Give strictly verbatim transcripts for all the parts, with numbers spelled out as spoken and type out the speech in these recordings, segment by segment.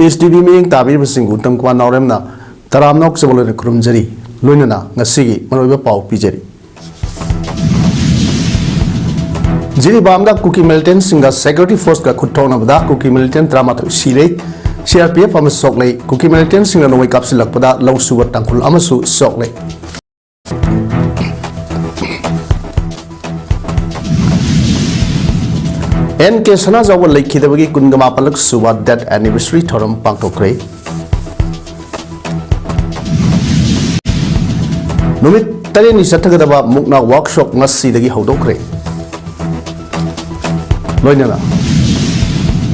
ꯑꯦꯁ T V ꯃꯤꯠꯌꯦꯡ ꯇꯥꯕꯤꯔꯤꯕꯁꯤꯡꯕꯨ ꯎꯇꯝ ꯀꯨꯃꯥꯔ ꯅꯥꯎꯔꯦꯝꯅ ꯇꯔꯥꯝꯅ ꯑꯣꯛꯆꯕ ꯂꯣꯏꯅ ꯈꯨꯔꯨꯝꯖꯔꯤ꯫ ꯂꯣꯏꯅꯅ ꯉꯁꯤꯒꯤ ꯃꯔꯨꯑꯣꯏꯕ ꯄꯥꯎ ꯄꯤꯖꯔꯤ꯫ ꯖꯤꯔꯤꯕꯥꯝꯗ ꯀꯨꯀꯤ ꯃꯤꯂꯤꯇꯦꯟꯁꯤꯡꯒ ꯁꯦꯀ꯭ꯌꯨꯔꯤꯇꯤ ꯐꯣꯔꯁꯀ ꯈꯨꯠ ꯊꯣꯛꯅꯕꯗ ꯀꯨꯀꯤ ꯃꯤꯂꯤꯇꯦꯟ ꯇꯔꯥꯃꯥꯊꯣꯏ ꯁꯤꯔꯦ꯫ ꯁꯤ ꯑꯥꯔ ꯄꯤ ꯑꯦꯐ ꯑꯃ ꯁꯣꯛꯂꯦ꯫ ꯀꯨꯀꯤ ꯃꯤꯂꯤꯇꯦꯟꯁꯤꯡꯅ ꯅꯣꯡꯃꯩ ꯀꯥꯞꯁꯤꯜꯂꯛꯄꯗ ꯂꯧ ꯁꯨꯕ ꯇꯥꯡꯈꯨꯜ ꯑꯃꯁꯨ ꯁꯣꯛꯂꯦ꯫ ꯑꯦꯟ ꯀꯦ ꯁꯅꯥꯖꯥꯎꯕ ꯂꯩꯈꯤꯗꯕꯒꯤ ꯀꯨꯟꯒ ꯃꯥꯄꯜꯂꯛ ꯁꯨꯕ ꯗꯦꯠ ꯑꯦꯅꯤꯚꯔꯁꯔꯤ ꯊꯧꯔꯝ ꯄꯥꯡꯊꯣꯛꯈ꯭ꯔꯦ꯫ ꯅꯨꯃꯤꯠ ꯇꯔꯦꯠꯅꯤ ꯆꯠꯊꯒꯗꯕ ꯃꯨꯛꯅꯥ ꯋꯥꯔꯛꯁꯣꯞ ꯉꯁꯤꯗꯒꯤ ꯍꯧꯗꯣꯛꯈ꯭ꯔꯦ꯫ ꯂꯣꯏꯅꯅ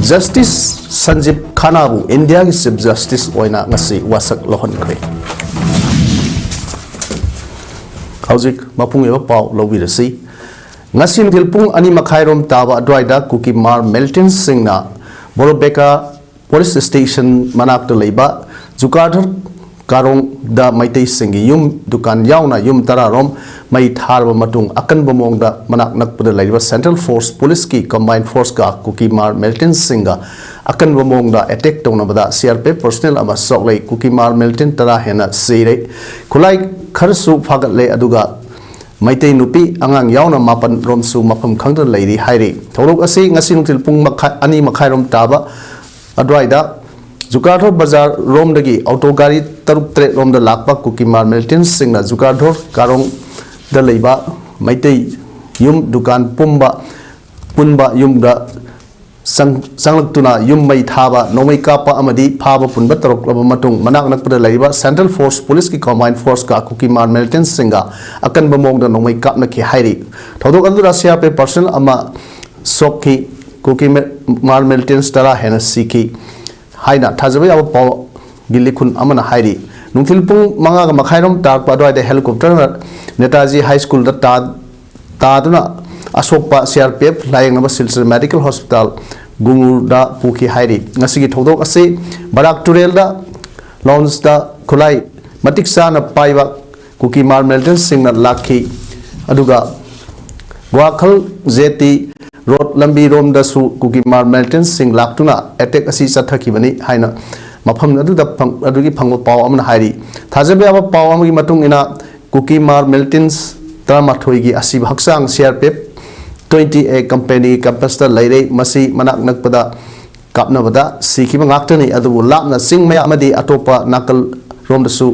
ꯖꯁꯇꯤꯁ ꯁꯟꯖꯤꯞ ꯈꯥꯅꯥꯕꯨ ꯏꯟꯗꯤꯌꯥꯒꯤ ꯆꯤꯐ ꯖꯁꯇꯤꯁ ꯑꯣꯏꯅ ꯉꯁꯤ ꯋꯥꯁꯛ ꯂꯧꯍꯟꯈ꯭ꯔꯦ꯫ ꯍꯧꯖꯤꯛ ꯃꯄꯨꯡ ꯑꯣꯏꯕ ꯄꯥꯎ ꯂꯧꯕꯤꯔꯁꯤ꯫ ꯉꯁꯤ ꯅꯨꯡꯊꯤꯜ ꯄꯨꯡ ꯑꯅꯤ ꯃꯈꯥꯏꯔꯣꯝ ꯇꯥꯕ ꯑꯗꯨꯋꯥꯏꯗ ꯀꯨꯀꯤꯃꯥꯔ ꯃꯤꯂꯤꯇꯦꯟꯁꯤꯡꯅ ꯕꯣꯔꯣꯕꯦꯀꯥ ꯄꯨꯂꯤꯁ ꯁ꯭ꯇꯦꯁꯟ ꯃꯅꯥꯛꯇ ꯂꯩꯕ ꯖꯨꯀꯥꯔꯙꯔ ꯀꯥꯔꯣꯡꯗ ꯃꯩꯇꯩꯁꯤꯡꯒꯤ ꯌꯨꯝ, ꯗꯨꯀꯥꯟ ꯌꯥꯎꯅ ꯌꯨꯝ ꯇꯔꯥꯔꯣꯝ ꯃꯩ ꯊꯥꯔꯕ ꯃꯇꯨꯡ, ꯑꯀꯟꯕ ꯃꯑꯣꯡꯗ ꯃꯅꯥꯛ ꯅꯛꯄꯗ ꯂꯩꯔꯤꯕ ꯁꯦꯟꯇ꯭ꯔꯦꯜ ꯐꯣꯔꯁ ꯄꯨꯂꯤꯁꯀꯤ ꯀꯝꯕꯥꯏꯟ ꯐꯣꯔꯁꯀ ꯀꯨꯀꯤꯃꯥꯔ ꯃꯤꯂꯤꯇꯦꯟꯁꯤꯡꯒ ꯑꯀꯟꯕ ꯃꯑꯣꯡꯗ ꯑꯦꯇꯦꯛ ꯇꯧꯅꯕꯗ ꯁꯤ ꯑꯥꯔ ꯄꯤ ꯑꯦꯐ ꯄꯔꯁꯅꯦꯜ ꯑꯃ ꯁꯣꯛꯂꯦ꯫ ꯀꯨꯀꯤꯃꯥꯔ ꯃꯤꯂꯤꯇꯦꯟ ꯇꯔꯥ ꯍꯦꯟꯅ ꯁꯤꯔꯦ꯫ ꯈꯨꯠꯂꯥꯏ ꯈꯔꯁꯨ ꯐꯥꯒꯠꯂꯦ, ꯑꯗꯨꯒ ꯃꯩꯇꯩ ꯅꯨꯄꯤ ꯑꯉꯥꯡ ꯌꯥꯎꯅ ꯃꯥꯄꯟ ꯔꯣꯝꯁꯨ ꯃꯐꯝ ꯈꯪꯗꯅ ꯂꯩꯔꯤ ꯍꯥꯏꯔꯤ꯫ ꯊꯧꯗꯣꯛ ꯑꯁꯤ ꯉꯁꯤ ꯅꯨꯡꯊꯤꯜ ꯄꯨꯡ ꯃꯈꯥꯏ, ꯑꯅꯤ ꯃꯈꯥꯏꯔꯣꯝ ꯇꯥꯕ ꯑꯗꯨꯋꯥꯏꯗ ꯖꯨꯀꯥꯔꯙꯣꯔ ꯕꯖꯥꯔ ꯔꯣꯝꯗꯒꯤ ꯑꯣꯇꯣ ꯒꯥꯔꯤ ꯇꯔꯨꯛ ꯇꯔꯦꯠ ꯔꯣꯝꯗ ꯂꯥꯛꯄ ꯀꯨꯀꯤꯃꯥꯔ ꯃꯤꯂꯤꯇꯦꯟꯁꯤꯡꯅ ꯖꯨꯀꯥꯔꯙꯣꯔ ꯀꯥꯔꯣꯡꯗ ꯂꯩꯕ ꯃꯩꯇꯩ ꯌꯨꯝ, ꯗꯨꯀꯥꯟ ꯄꯨꯝꯕ ꯄꯨꯟꯕ ꯌꯨꯝꯗ ꯆꯪ-, ꯆꯪꯂꯛꯇꯨꯅ ꯌꯨꯝ ꯃꯩ ꯊꯥꯕ, ꯅꯣꯡꯃꯩ ꯀꯥꯞꯄ ꯑꯃꯗꯤ ꯐꯥꯕ ꯄꯨꯟꯕ ꯇꯧꯔꯛꯂꯕ ꯃꯇꯨꯡ, ꯃꯅꯥꯛ ꯅꯛꯄꯗ ꯂꯩꯔꯤꯕ ꯁꯦꯟꯇ꯭ꯔꯦꯜ ꯐꯣꯔꯁ ꯄꯨꯂꯤꯁꯀꯤ ꯀꯝꯕꯥꯏꯟ ꯐꯣꯔꯁꯀ ꯀꯨꯀꯤꯃꯥꯔ ꯃꯤꯂꯤꯇꯦꯟꯁꯤꯡꯒ ꯑꯀꯟꯕ ꯃꯑꯣꯡꯗ ꯅꯣꯡꯃꯩ ꯀꯥꯞꯅꯈꯤ ꯍꯥꯏꯔꯤ꯫ ꯊꯧꯗꯣꯛ ꯑꯗꯨꯗ ꯁꯤ ꯑꯥꯔ ꯄꯤ ꯑꯦꯐ ꯄꯔꯁꯅꯦꯜ ꯑꯃ ꯁꯣꯛꯈꯤ꯫ ꯀꯨꯀꯤꯃꯥꯔ ꯃꯤꯂꯤꯇꯦꯟꯁ ꯇꯔꯥ ꯍꯦꯟꯅ ꯁꯤꯈꯤ ꯍꯥꯏꯅ ꯊꯥꯖꯕ ꯌꯥꯕ ꯄꯥꯎꯒꯤ ꯂꯤꯈꯨꯟ ꯑꯃꯅ ꯍꯥꯏꯔꯤ꯫ ꯅꯨꯡꯊꯤꯜ ꯄꯨꯡ ꯃꯉꯥꯒ ꯃꯈꯥꯏꯔꯣꯝ ꯇꯥꯔꯛꯄ ꯑꯗꯨꯋꯥꯏꯗ ꯍꯦꯂꯤꯀꯣꯞꯇꯔꯅ ꯅꯦꯇꯥꯖꯤ ꯍꯥꯏ ꯁ꯭ꯀꯨꯜꯗ ꯇꯥ-, ꯇꯥꯗꯨꯅ ꯑꯁꯣꯛꯄ ꯁꯤ ꯑꯥꯔ ꯄꯤ ꯑꯦꯐ ꯂꯥꯌꯦꯡꯅꯕ ꯁꯤꯜꯆꯔ ꯃꯦꯗꯤꯀꯦꯜ ꯍꯣꯁꯄꯤꯇꯥꯜ ꯒꯨꯡꯒꯨꯔꯗ ꯄꯨꯈꯤ ꯍꯥꯏꯔꯤ꯫ ꯉꯁꯤꯒꯤ ꯊꯧꯗꯣꯛ ꯑꯁꯤ ꯕꯔꯥꯛ ꯇꯨꯔꯦꯜꯗ ꯂꯣꯟꯁꯇ ꯈꯨꯠꯂꯥꯏ ꯃꯇꯤꯛ ꯆꯥꯅ ꯄꯥꯏꯕ ꯀꯨꯀꯤꯃꯥꯔ ꯃꯤꯂꯤꯇꯦꯟꯁꯤꯡꯅ ꯂꯥꯛꯈꯤ, ꯑꯗꯨꯒ ꯒ꯭ꯋꯥꯈꯜ ꯖꯦꯇꯤ ꯔꯣꯗ ꯂꯝꯕꯤꯔꯣꯝꯗꯁꯨ ꯀꯨꯀꯤꯃꯥꯔ ꯃꯤꯂꯤꯇꯦꯟꯁꯤꯡ ꯂꯥꯛꯇꯨꯅ ꯑꯦꯇꯦꯛ ꯑꯁꯤ ꯆꯠꯊꯈꯤꯕꯅꯤ ꯍꯥꯏꯅ ꯃꯐꯝ ꯑꯗꯨꯗ ꯐꯪ-, ꯑꯗꯨꯒꯤ ꯐꯪꯕ ꯄꯥꯎ ꯑꯃꯅ ꯍꯥꯏꯔꯤ꯫ ꯊꯥꯖꯕ ꯌꯥꯕ ꯄꯥꯎ ꯑꯃꯒꯤ ꯃꯇꯨꯡ ꯏꯟꯅ, ꯀꯨꯀꯤꯃꯥꯔ ꯃꯤꯂꯤꯇꯦꯟꯁ ꯇꯔꯥꯃꯥꯊꯣꯏꯒꯤ ꯑꯁꯤꯕ ꯍꯛꯆꯥꯡ C R P F twenty A company ꯀꯦꯝꯄꯁꯇ ꯂꯩꯔꯦ꯫ ꯃꯁꯤ ꯃꯅꯥꯛ ꯅꯛꯄꯗ ꯀꯥꯞꯅꯕꯗ ꯁꯤꯈꯤꯕ ꯉꯥꯛꯇꯅꯤ, ꯑꯗꯨꯕꯨ ꯂꯥꯞꯅ ꯆꯤꯡ ꯃꯌꯥ ꯑꯃꯗꯤ ꯑꯇꯣꯞꯄ ꯅꯥꯀꯜ ꯔꯣꯝꯗꯁꯨ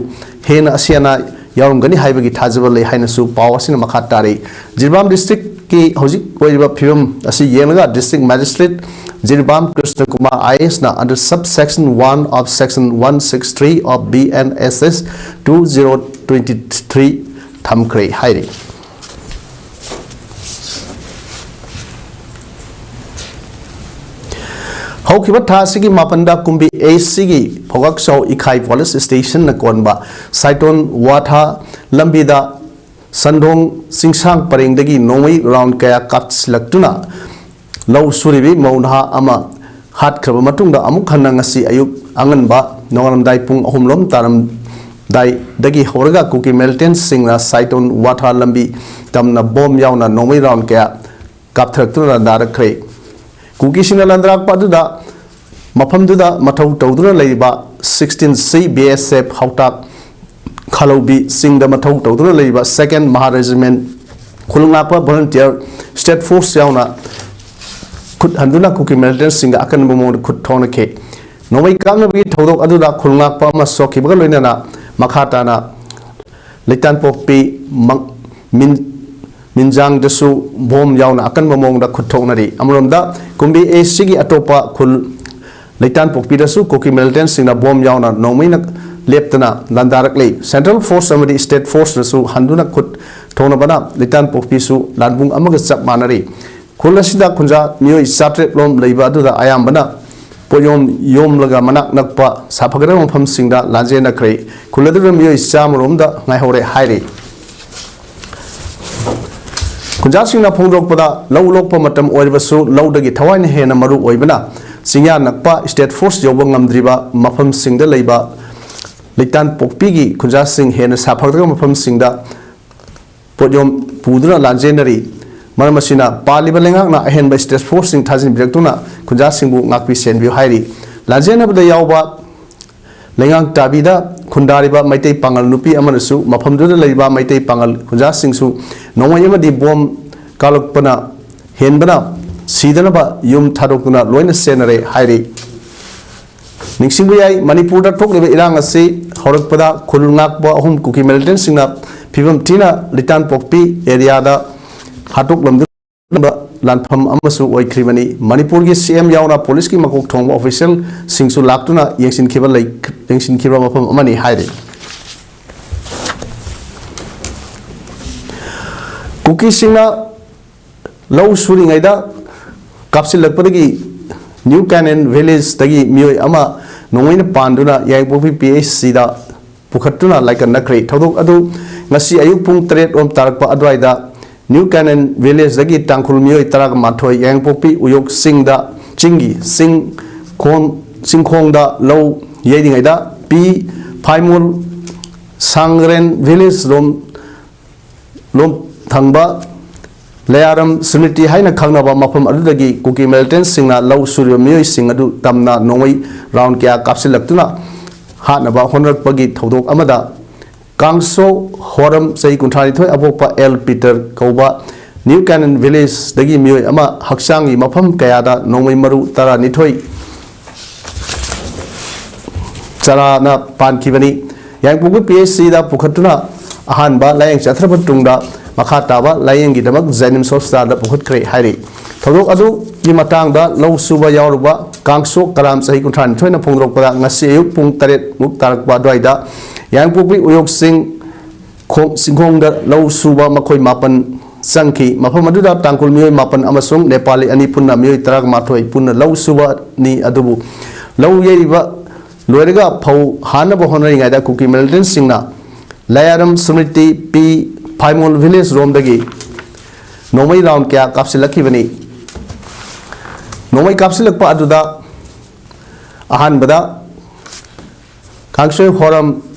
ꯍꯦꯟꯅ ꯑꯁꯤ ꯑꯅꯥ ꯌꯥꯎꯔꯝꯒꯅꯤ ꯍꯥꯏꯕꯒꯤ ꯊꯥꯖꯕ ꯂꯩ ꯍꯥꯏꯅꯁꯨ ꯄꯥꯎ ꯑꯁꯤꯅ ꯃꯈꯥ ꯇꯥꯔꯤ꯫ ꯖꯤꯔꯤꯕꯥꯝ ꯗꯤꯁꯇ꯭ꯔꯤꯛꯀꯤ ꯍꯧꯖꯤꯛ ꯑꯣꯏꯔꯤꯕ ꯐꯤꯕꯝ ꯑꯁꯤ ꯌꯦꯡꯂꯒ district magistrate Jiribam Krishna Kumar I A ꯑꯦꯁꯅ under subsection one of section one six three of B N S S two zero twenty three ꯊꯝꯈ꯭ꯔꯦ ꯍꯥꯏꯔꯤ꯫ ꯍꯧꯈꯤꯕ ꯊꯥ ꯑꯁꯤꯒꯤ ꯃꯥꯄꯟꯗ ꯀꯨꯝꯕꯤ ꯑꯦꯁ ꯁꯤꯒꯤ ꯐꯧꯒꯥꯛꯆꯥꯎ ꯏꯈꯥꯏ ꯄꯨꯂꯤꯁ ꯁ꯭ꯇꯦꯁꯟꯅ ꯀꯣꯟꯕ ꯁꯥꯏꯇꯣꯟ ꯋꯥꯊꯥ ꯂꯝꯕꯤꯗ ꯁꯟꯗꯣꯡ ꯆꯤꯡꯁꯥꯡ ꯄꯔꯦꯡꯗꯒꯤ ꯅꯣꯡꯃꯩ ꯔꯥꯎꯟ ꯀꯌꯥ ꯀꯥꯞꯁꯤꯜꯂꯛꯇꯨꯅ ꯂꯧ ꯁꯨꯔꯤꯕꯤ ꯃꯧ ꯅꯍꯥ ꯑꯃ ꯍꯥꯠꯈ꯭ꯔꯕ ꯃꯇꯨꯡꯗ, ꯑꯃꯨꯛ ꯍꯟꯅ ꯉꯁꯤ ꯑꯌꯨꯛ ꯑꯉꯟꯕ ꯅꯣꯡꯉꯥꯜꯂꯝꯗꯥꯏ ꯄꯨꯡ ꯑꯍꯨꯝ ꯂꯣꯝ ꯇꯥꯔꯝꯗꯥꯏꯗꯒꯤ ꯍꯧꯔꯒ ꯀꯨꯀꯤ ꯃꯤꯂꯤꯇꯦꯟꯁꯤꯡꯅ ꯁꯥꯏꯇꯣꯟ ꯋꯥꯊꯥ ꯂꯝꯕꯤ ꯇꯝꯅ ꯕꯣꯝ ꯌꯥꯎꯅ ꯅꯣꯡꯃꯩ ꯔꯥꯎꯟ ꯀꯌꯥ ꯀꯥꯞꯊꯔꯛꯇꯨꯅ ꯂꯥꯟꯗꯥꯔꯛꯈ꯭ꯔꯦ꯫ ꯀꯨꯀꯤꯁꯤꯡꯅ ꯂꯥꯟꯗꯥꯔꯛꯄ ꯑꯗꯨꯗ ꯃꯐꯝꯗꯨꯗ ꯃꯊꯧ ꯇꯧꯗꯨꯅ ꯂꯩꯔꯤꯕ sixteen C B S F ꯍꯥꯎꯇꯥꯛ ꯈꯥꯂꯧꯕꯤ ꯆꯤꯡꯗ ꯃꯊꯧ ꯇꯧꯗꯨꯅ ꯂꯩꯔꯤꯕ second Mahar Regiment ꯈꯨꯜ ꯉꯥꯛꯄ volunteer state force ꯌꯥꯎꯅ ꯈꯨꯠ ꯍꯟꯗꯨꯅ ꯀꯨꯀꯤ ꯃꯤꯂꯤꯇꯦꯟꯁꯤꯡꯗ ꯑꯀꯟꯕ ꯃꯑꯣꯡꯗ ꯈꯨꯠ ꯊꯣꯛꯅꯈꯤ꯫ ꯅꯣꯡꯃꯩ ꯀꯥꯞꯅꯕꯒꯤ ꯊꯧꯗꯣꯛ ꯑꯗꯨꯗ ꯈꯨꯜ ꯉꯥꯛꯄ ꯑꯃ ꯁꯣꯛꯈꯤꯕꯒ ꯂꯣꯏꯅꯅ ꯃꯈꯥ ꯇꯥꯅ ꯂꯩꯇꯥꯟꯄꯣꯛꯄꯤ ꯃꯪ-, ꯃꯤꯟ-, ꯃꯤꯟꯖꯥꯡꯗꯁꯨ ꯕꯣꯝ ꯌꯥꯎꯅ ꯑꯀꯟꯕ ꯃꯑꯣꯡꯗ ꯈꯨꯠ ꯊꯣꯛꯅꯔꯤ꯫ ꯑꯃꯔꯣꯝꯗ ꯀꯨꯝꯕꯤ ꯑꯦꯁ ꯁꯤꯒꯤ ꯑꯇꯣꯞꯄ ꯈꯨꯜ ꯂꯩꯇꯥꯟꯄꯣꯛꯄꯤꯗꯁꯨ ꯀꯨꯀꯤ ꯃꯤꯂꯤꯇꯦꯟꯁꯤꯡꯅ ꯕꯣꯝ ꯌꯥꯎꯅ ꯅꯣꯡꯃꯩꯅ ꯂꯦꯞꯇꯅ ꯂꯥꯟꯗꯥꯔꯛꯂꯤ꯫ Central Force ꯑꯃꯗꯤ state force ꯅꯁꯨ ꯍꯟꯗꯨꯅ ꯈꯨꯠ ꯊꯣꯛꯅꯕꯅ ꯂꯩꯇꯥꯟꯄꯣꯛꯄꯤꯁꯨ ꯂꯥꯟꯕꯨꯡ ꯑꯃꯒ ꯆꯞ ꯃꯥꯟꯅꯔꯤ꯫ ꯈꯨꯜ ꯑꯁꯤꯗ ꯈꯨꯟꯖꯥ ꯃꯤꯑꯣꯏ ꯆꯥꯇ꯭ꯔꯦꯠ ꯂꯣꯝ ꯂꯩꯕ ꯑꯗꯨꯗ ꯑꯌꯥꯝꯕꯅ ꯄꯣꯠꯌꯣꯝ ꯌꯣꯝꯂꯒ ꯃꯅꯥꯛ ꯅꯛꯄ ꯁꯥꯐꯒꯗꯕ ꯃꯐꯝꯁꯤꯡꯗ ꯂꯥꯟꯖꯦꯟꯅꯈ꯭ꯔꯦ꯫ ꯈꯨꯜ ꯑꯗꯨꯗ ꯃꯤꯑꯣꯏ ꯆꯥꯝꯃ ꯔꯣꯝꯗ ꯉꯥꯏꯍꯧꯔꯦ ꯍꯥꯏꯔꯤ꯫ ꯈꯨꯟꯖꯥꯁꯤꯡꯅ ꯐꯣꯡꯗꯣꯔꯛꯄꯗ, ꯂꯧ ꯂꯣꯛꯄ ꯃꯇꯝ ꯑꯣꯏꯔꯕꯁꯨ ꯂꯧꯗꯒꯤ ꯊꯋꯥꯏꯅ ꯍꯦꯟꯅ ꯃꯔꯨ ꯑꯣꯏꯕꯅ ꯆꯤꯡꯌꯥ ꯅꯛꯄ state force ꯌꯧꯕ ꯉꯝꯗ꯭ꯔꯤꯕ ꯃꯐꯝꯁꯤꯡꯗ ꯂꯩꯕ ꯂꯩꯇꯥꯟꯄꯣꯛꯄꯤꯒꯤ ꯈꯨꯟꯖꯥꯁꯤꯡ ꯍꯦꯟꯅ ꯁꯥꯐꯒꯗꯕ ꯃꯐꯝꯁꯤꯡꯗ ꯄꯣꯠꯌꯣꯝ ꯄꯨꯗꯨꯅ ꯂꯥꯟꯖꯦꯟꯅꯔꯤ꯫ ꯃꯔꯝ ꯑꯁꯤꯅ ꯄꯥꯜꯂꯤꯕ ꯂꯩꯉꯥꯛꯅ ꯑꯍꯦꯟꯕ ꯁ꯭ꯇꯦꯠꯁ ꯐꯣꯔꯁꯁꯤꯡ ꯊꯥꯖꯤꯟꯕꯤꯔꯛꯇꯨꯅ ꯈꯨꯟꯖꯥꯁꯤꯡꯕꯨ ꯉꯥꯛꯄꯤ ꯁꯦꯟꯕꯤꯌꯨ ꯍꯥꯏꯔꯤ꯫ ꯂꯥꯟꯖꯦꯟꯅꯕꯗ ꯌꯥꯎꯕ ꯂꯩꯉꯥꯛ ꯇꯥꯕꯤꯗ ꯈꯨꯟꯗꯥꯔꯤꯕ ꯃꯩꯇꯩ ꯄꯥꯉꯜ ꯅꯨꯄꯤ ꯑꯃꯅꯁꯨ ꯃꯐꯝꯗꯨꯗ ꯂꯩꯔꯤꯕ ꯃꯩꯇꯩ ꯄꯥꯉꯜ ꯈꯨꯟꯖꯥꯁꯤꯡꯁꯨ ꯅꯣꯡꯃꯩ ꯑꯃꯗꯤ ꯕꯣꯝ ꯀꯥꯜꯂꯛꯄꯅ ꯍꯦꯟꯕꯅ ꯁꯤꯗꯅꯕ ꯌꯨꯝ ꯊꯥꯗꯣꯛꯇꯨꯅ ꯂꯣꯏꯅ ꯆꯦꯟꯅꯔꯦ ꯍꯥꯏꯔꯤ꯫ ꯅꯤꯡꯁꯤꯡꯕ ꯌꯥꯏ, ꯃꯅꯤꯄꯨꯔꯗ ꯊꯣꯛꯂꯤꯕ ꯏꯔꯥꯡ ꯑꯁꯤ ꯍꯧꯔꯛꯄꯗ ꯈꯨꯜ ꯉꯥꯛꯄ ꯑꯍꯨꯝ ꯀꯨꯀꯤ ꯃꯤꯂꯤꯇꯦꯟꯁꯤꯡꯅ ꯐꯤꯕꯝ ꯊꯤꯅ ꯂꯤꯇꯥꯟꯄꯣꯛꯄꯤ ꯑꯦꯔꯤꯌꯥꯗ ꯍꯥꯠꯇꯣꯛꯂꯝꯗꯨꯅ ꯂꯥꯟꯐꯝ ꯑꯃꯁꯨ ꯑꯣꯏꯈ꯭ꯔꯤꯕꯅꯤ꯫ ꯃꯅꯤꯄꯨꯔꯒꯤ ꯁꯤ ꯑꯦꯝ ꯌꯥꯎꯅ ꯄꯨꯂꯤꯁꯀꯤ ꯃꯀꯣꯛ ꯊꯣꯡꯕ ꯑꯣꯐꯤꯁꯤꯌꯦꯜꯁꯤꯡꯁꯨ ꯂꯥꯛꯇꯨꯅ ꯌꯦꯡꯁꯤꯟꯈꯤꯕ ꯂꯩ-, ꯌꯦꯡꯁꯤꯟꯈꯤꯕ ꯃꯐꯝ ꯑꯃꯅꯤ ꯍꯥꯏꯔꯤ꯫ ꯀꯨꯀꯤꯁꯤꯡꯅ ꯂꯧ ꯁꯨꯔꯤꯉꯩꯗ ꯀꯥꯞꯁꯤꯜꯂꯛꯄꯗꯒꯤ ꯅ꯭ꯌꯨ ꯀꯦꯅꯟ ꯚꯤꯂꯦꯖꯇꯒꯤ ꯃꯤꯑꯣꯏ ꯑꯃ ꯅꯣꯡꯃꯩꯅ ꯄꯥꯟꯗꯨꯅ ꯌꯥꯏꯉꯪꯄꯣꯛꯄꯤ ꯄꯤ ꯑꯩꯆ ꯁꯤꯗ ꯄꯨꯈꯠꯇꯨꯅ ꯂꯥꯏꯀꯠꯅꯈ꯭ꯔꯦ꯫ ꯊꯧꯗꯣꯛ ꯑꯗꯨ ꯉꯁꯤ ꯑꯌꯨꯛ ꯄꯨꯡ ꯇꯔꯦꯠ ꯔꯣꯝ ꯇꯥꯔꯛꯄ ꯑꯗꯨꯋꯥꯏꯗ ꯅ꯭ꯌꯨ ꯀꯦꯅꯟ ꯚꯤꯂꯦꯖꯇꯒꯤ ꯇꯥꯡꯈꯨꯜ ꯃꯤꯑꯣꯏ ꯇꯔꯥꯃꯥꯊꯣꯏ ꯌꯥꯏꯉꯪꯄꯣꯛꯄꯤ ꯎꯌꯣꯛ ꯆꯤꯡꯗ, ꯆꯤꯡꯒꯤ ꯆꯤꯡ ꯈꯣꯟ-, ꯆꯤꯡꯈꯣꯡꯗ ꯂꯧ ꯌꯩꯔꯤꯉꯩꯗ ꯄꯤ ꯐꯥꯏꯃꯣꯜ ꯁꯥꯡꯒ꯭ꯔꯦꯟ ꯚꯤꯂꯦꯖ ꯂꯣꯝ ꯂꯣꯝ ꯊꯪꯕ ꯂꯌꯥꯔꯝ ꯁ꯭ꯃ꯭ꯔꯤꯇꯤ ꯍꯥꯏꯅ ꯈꯪꯅꯕ ꯃꯐꯝ ꯑꯗꯨꯗꯒꯤ ꯀꯨꯀꯤ ꯃꯤꯂꯤꯇꯦꯟꯁꯤꯡꯅ ꯂꯧ ꯁꯨꯔꯤꯕ ꯃꯤꯑꯣꯏꯁꯤꯡ ꯑꯗꯨ ꯇꯝꯅ ꯅꯣꯡꯃꯩ ꯔꯥꯎꯟ ꯀꯌꯥ ꯀꯥꯞꯁꯤꯜꯂꯛꯇꯨꯅ ꯍꯥꯠꯅꯕ ꯍꯣꯠꯅꯔꯛꯄꯒꯤ ꯊꯧꯗꯣꯛ ꯑꯃꯗ ꯀꯥꯡꯁꯣ ꯍꯣꯔꯝ, ꯆꯍꯤ ꯀꯨꯟꯊ꯭ꯔꯥ ꯅꯤꯊꯣꯏ, ꯑꯄꯣꯛꯄ ꯑꯦꯜ ꯄꯤꯇꯔ ꯀꯧꯕ ꯅ꯭ꯌꯨ ꯀꯦꯅꯟ ꯚꯤꯂꯦꯖꯇꯒꯤ ꯃꯤꯑꯣꯏ ꯑꯃ ꯍꯛꯆꯥꯡꯒꯤ ꯃꯐꯝ ꯀꯌꯥꯗ ꯅꯣꯡꯃꯩ ꯃꯔꯨ ꯇꯔꯥꯅꯤꯊꯣꯏ ꯆꯔꯥꯅ ꯄꯥꯟꯈꯤꯕꯅꯤ꯫ ꯌꯥꯏꯉꯪꯄꯣꯛꯄꯤ ꯄꯤ ꯑꯩꯆ ꯁꯤꯗ ꯄꯨꯈꯠꯇꯨꯅ ꯑꯍꯥꯟꯕ ꯂꯥꯌꯦꯡ ꯆꯠꯊꯔꯕ ꯇꯨꯡꯗ ꯃꯈꯥ ꯇꯥꯕ ꯂꯥꯌꯦꯡꯒꯤꯗꯃꯛ ꯖꯦꯅꯤꯝꯁ ꯍꯣꯁꯄꯤꯇꯥꯜꯗ ꯄꯨꯈꯠꯈ꯭ꯔꯦ ꯍꯥꯏꯔꯤ꯫ ꯊꯧꯗꯣꯛ ꯑꯗꯨꯒꯤ ꯃꯇꯥꯡꯗ ꯂꯧ ꯁꯨꯕ ꯌꯥꯎꯔꯨꯕ ꯀꯥꯡꯁꯣꯛ ꯀꯔꯥꯝ, ꯆꯍꯤ ꯀꯨꯟꯊ꯭ꯔꯥ ꯅꯤꯊꯣꯏꯅ ꯐꯣꯡꯗꯣꯔꯛꯄꯗ ꯉꯁꯤ ꯑꯌꯨꯛ ꯄꯨꯡ ꯇꯔꯦꯠ ꯃꯨꯛ ꯇꯥꯔꯛꯄ ꯑꯗꯨꯋꯥꯏꯗ ꯌꯥꯏꯉꯪꯄꯣꯛꯄꯤ ꯎꯌꯣꯛ ꯆꯤꯡ ꯈꯣꯡ-, ꯆꯤꯡꯈꯣꯡꯗ ꯂꯧ ꯁꯨꯕ ꯃꯈꯣꯏ ꯃꯥꯄꯟ ꯆꯪꯈꯤ꯫ ꯃꯐꯝ ꯑꯗꯨꯗ ꯇꯥꯡꯈꯨꯜ ꯃꯤꯑꯣꯏ ꯃꯥꯄꯟ ꯑꯃꯁꯨꯡ ꯅꯦꯄꯥꯂꯤ ꯑꯅꯤ ꯄꯨꯟꯅ ꯃꯤꯑꯣꯏ ꯇꯔꯥꯃꯥꯊꯣꯏ ꯄꯨꯟꯅ ꯂꯧ ꯁꯨꯕꯅꯤ꯫ ꯑꯗꯨꯕꯨ ꯂꯧ ꯌꯩꯔꯤꯕ ꯂꯣꯏꯔꯒ ꯐꯧ ꯍꯥꯟꯅꯕ ꯍꯣꯠꯅꯔꯤꯉꯩꯗ ꯀꯨꯀꯤ ꯃꯤꯂꯤꯇꯦꯟꯁꯤꯡꯅ ꯂꯌꯥꯔꯝ ꯁ꯭ꯃ꯭ꯔꯤꯇꯤ ꯄꯤ ꯐꯥꯏꯃꯣꯜ ꯚꯤꯂꯦꯖ ꯔꯣꯝꯗꯒꯤ ꯅꯣꯡꯃꯩ ꯔꯥꯎꯟ ꯀꯌꯥ ꯀꯥꯞꯁꯤꯜꯂꯛꯈꯤꯕꯅꯤ꯫ ꯅꯣꯡꯃꯩ ꯀꯥꯞꯁꯤꯜꯂꯛꯄ ꯑꯗꯨꯗ ꯑꯍꯥꯟꯕꯗ ꯀꯥꯡꯁꯣꯏ ꯍꯣꯔꯝ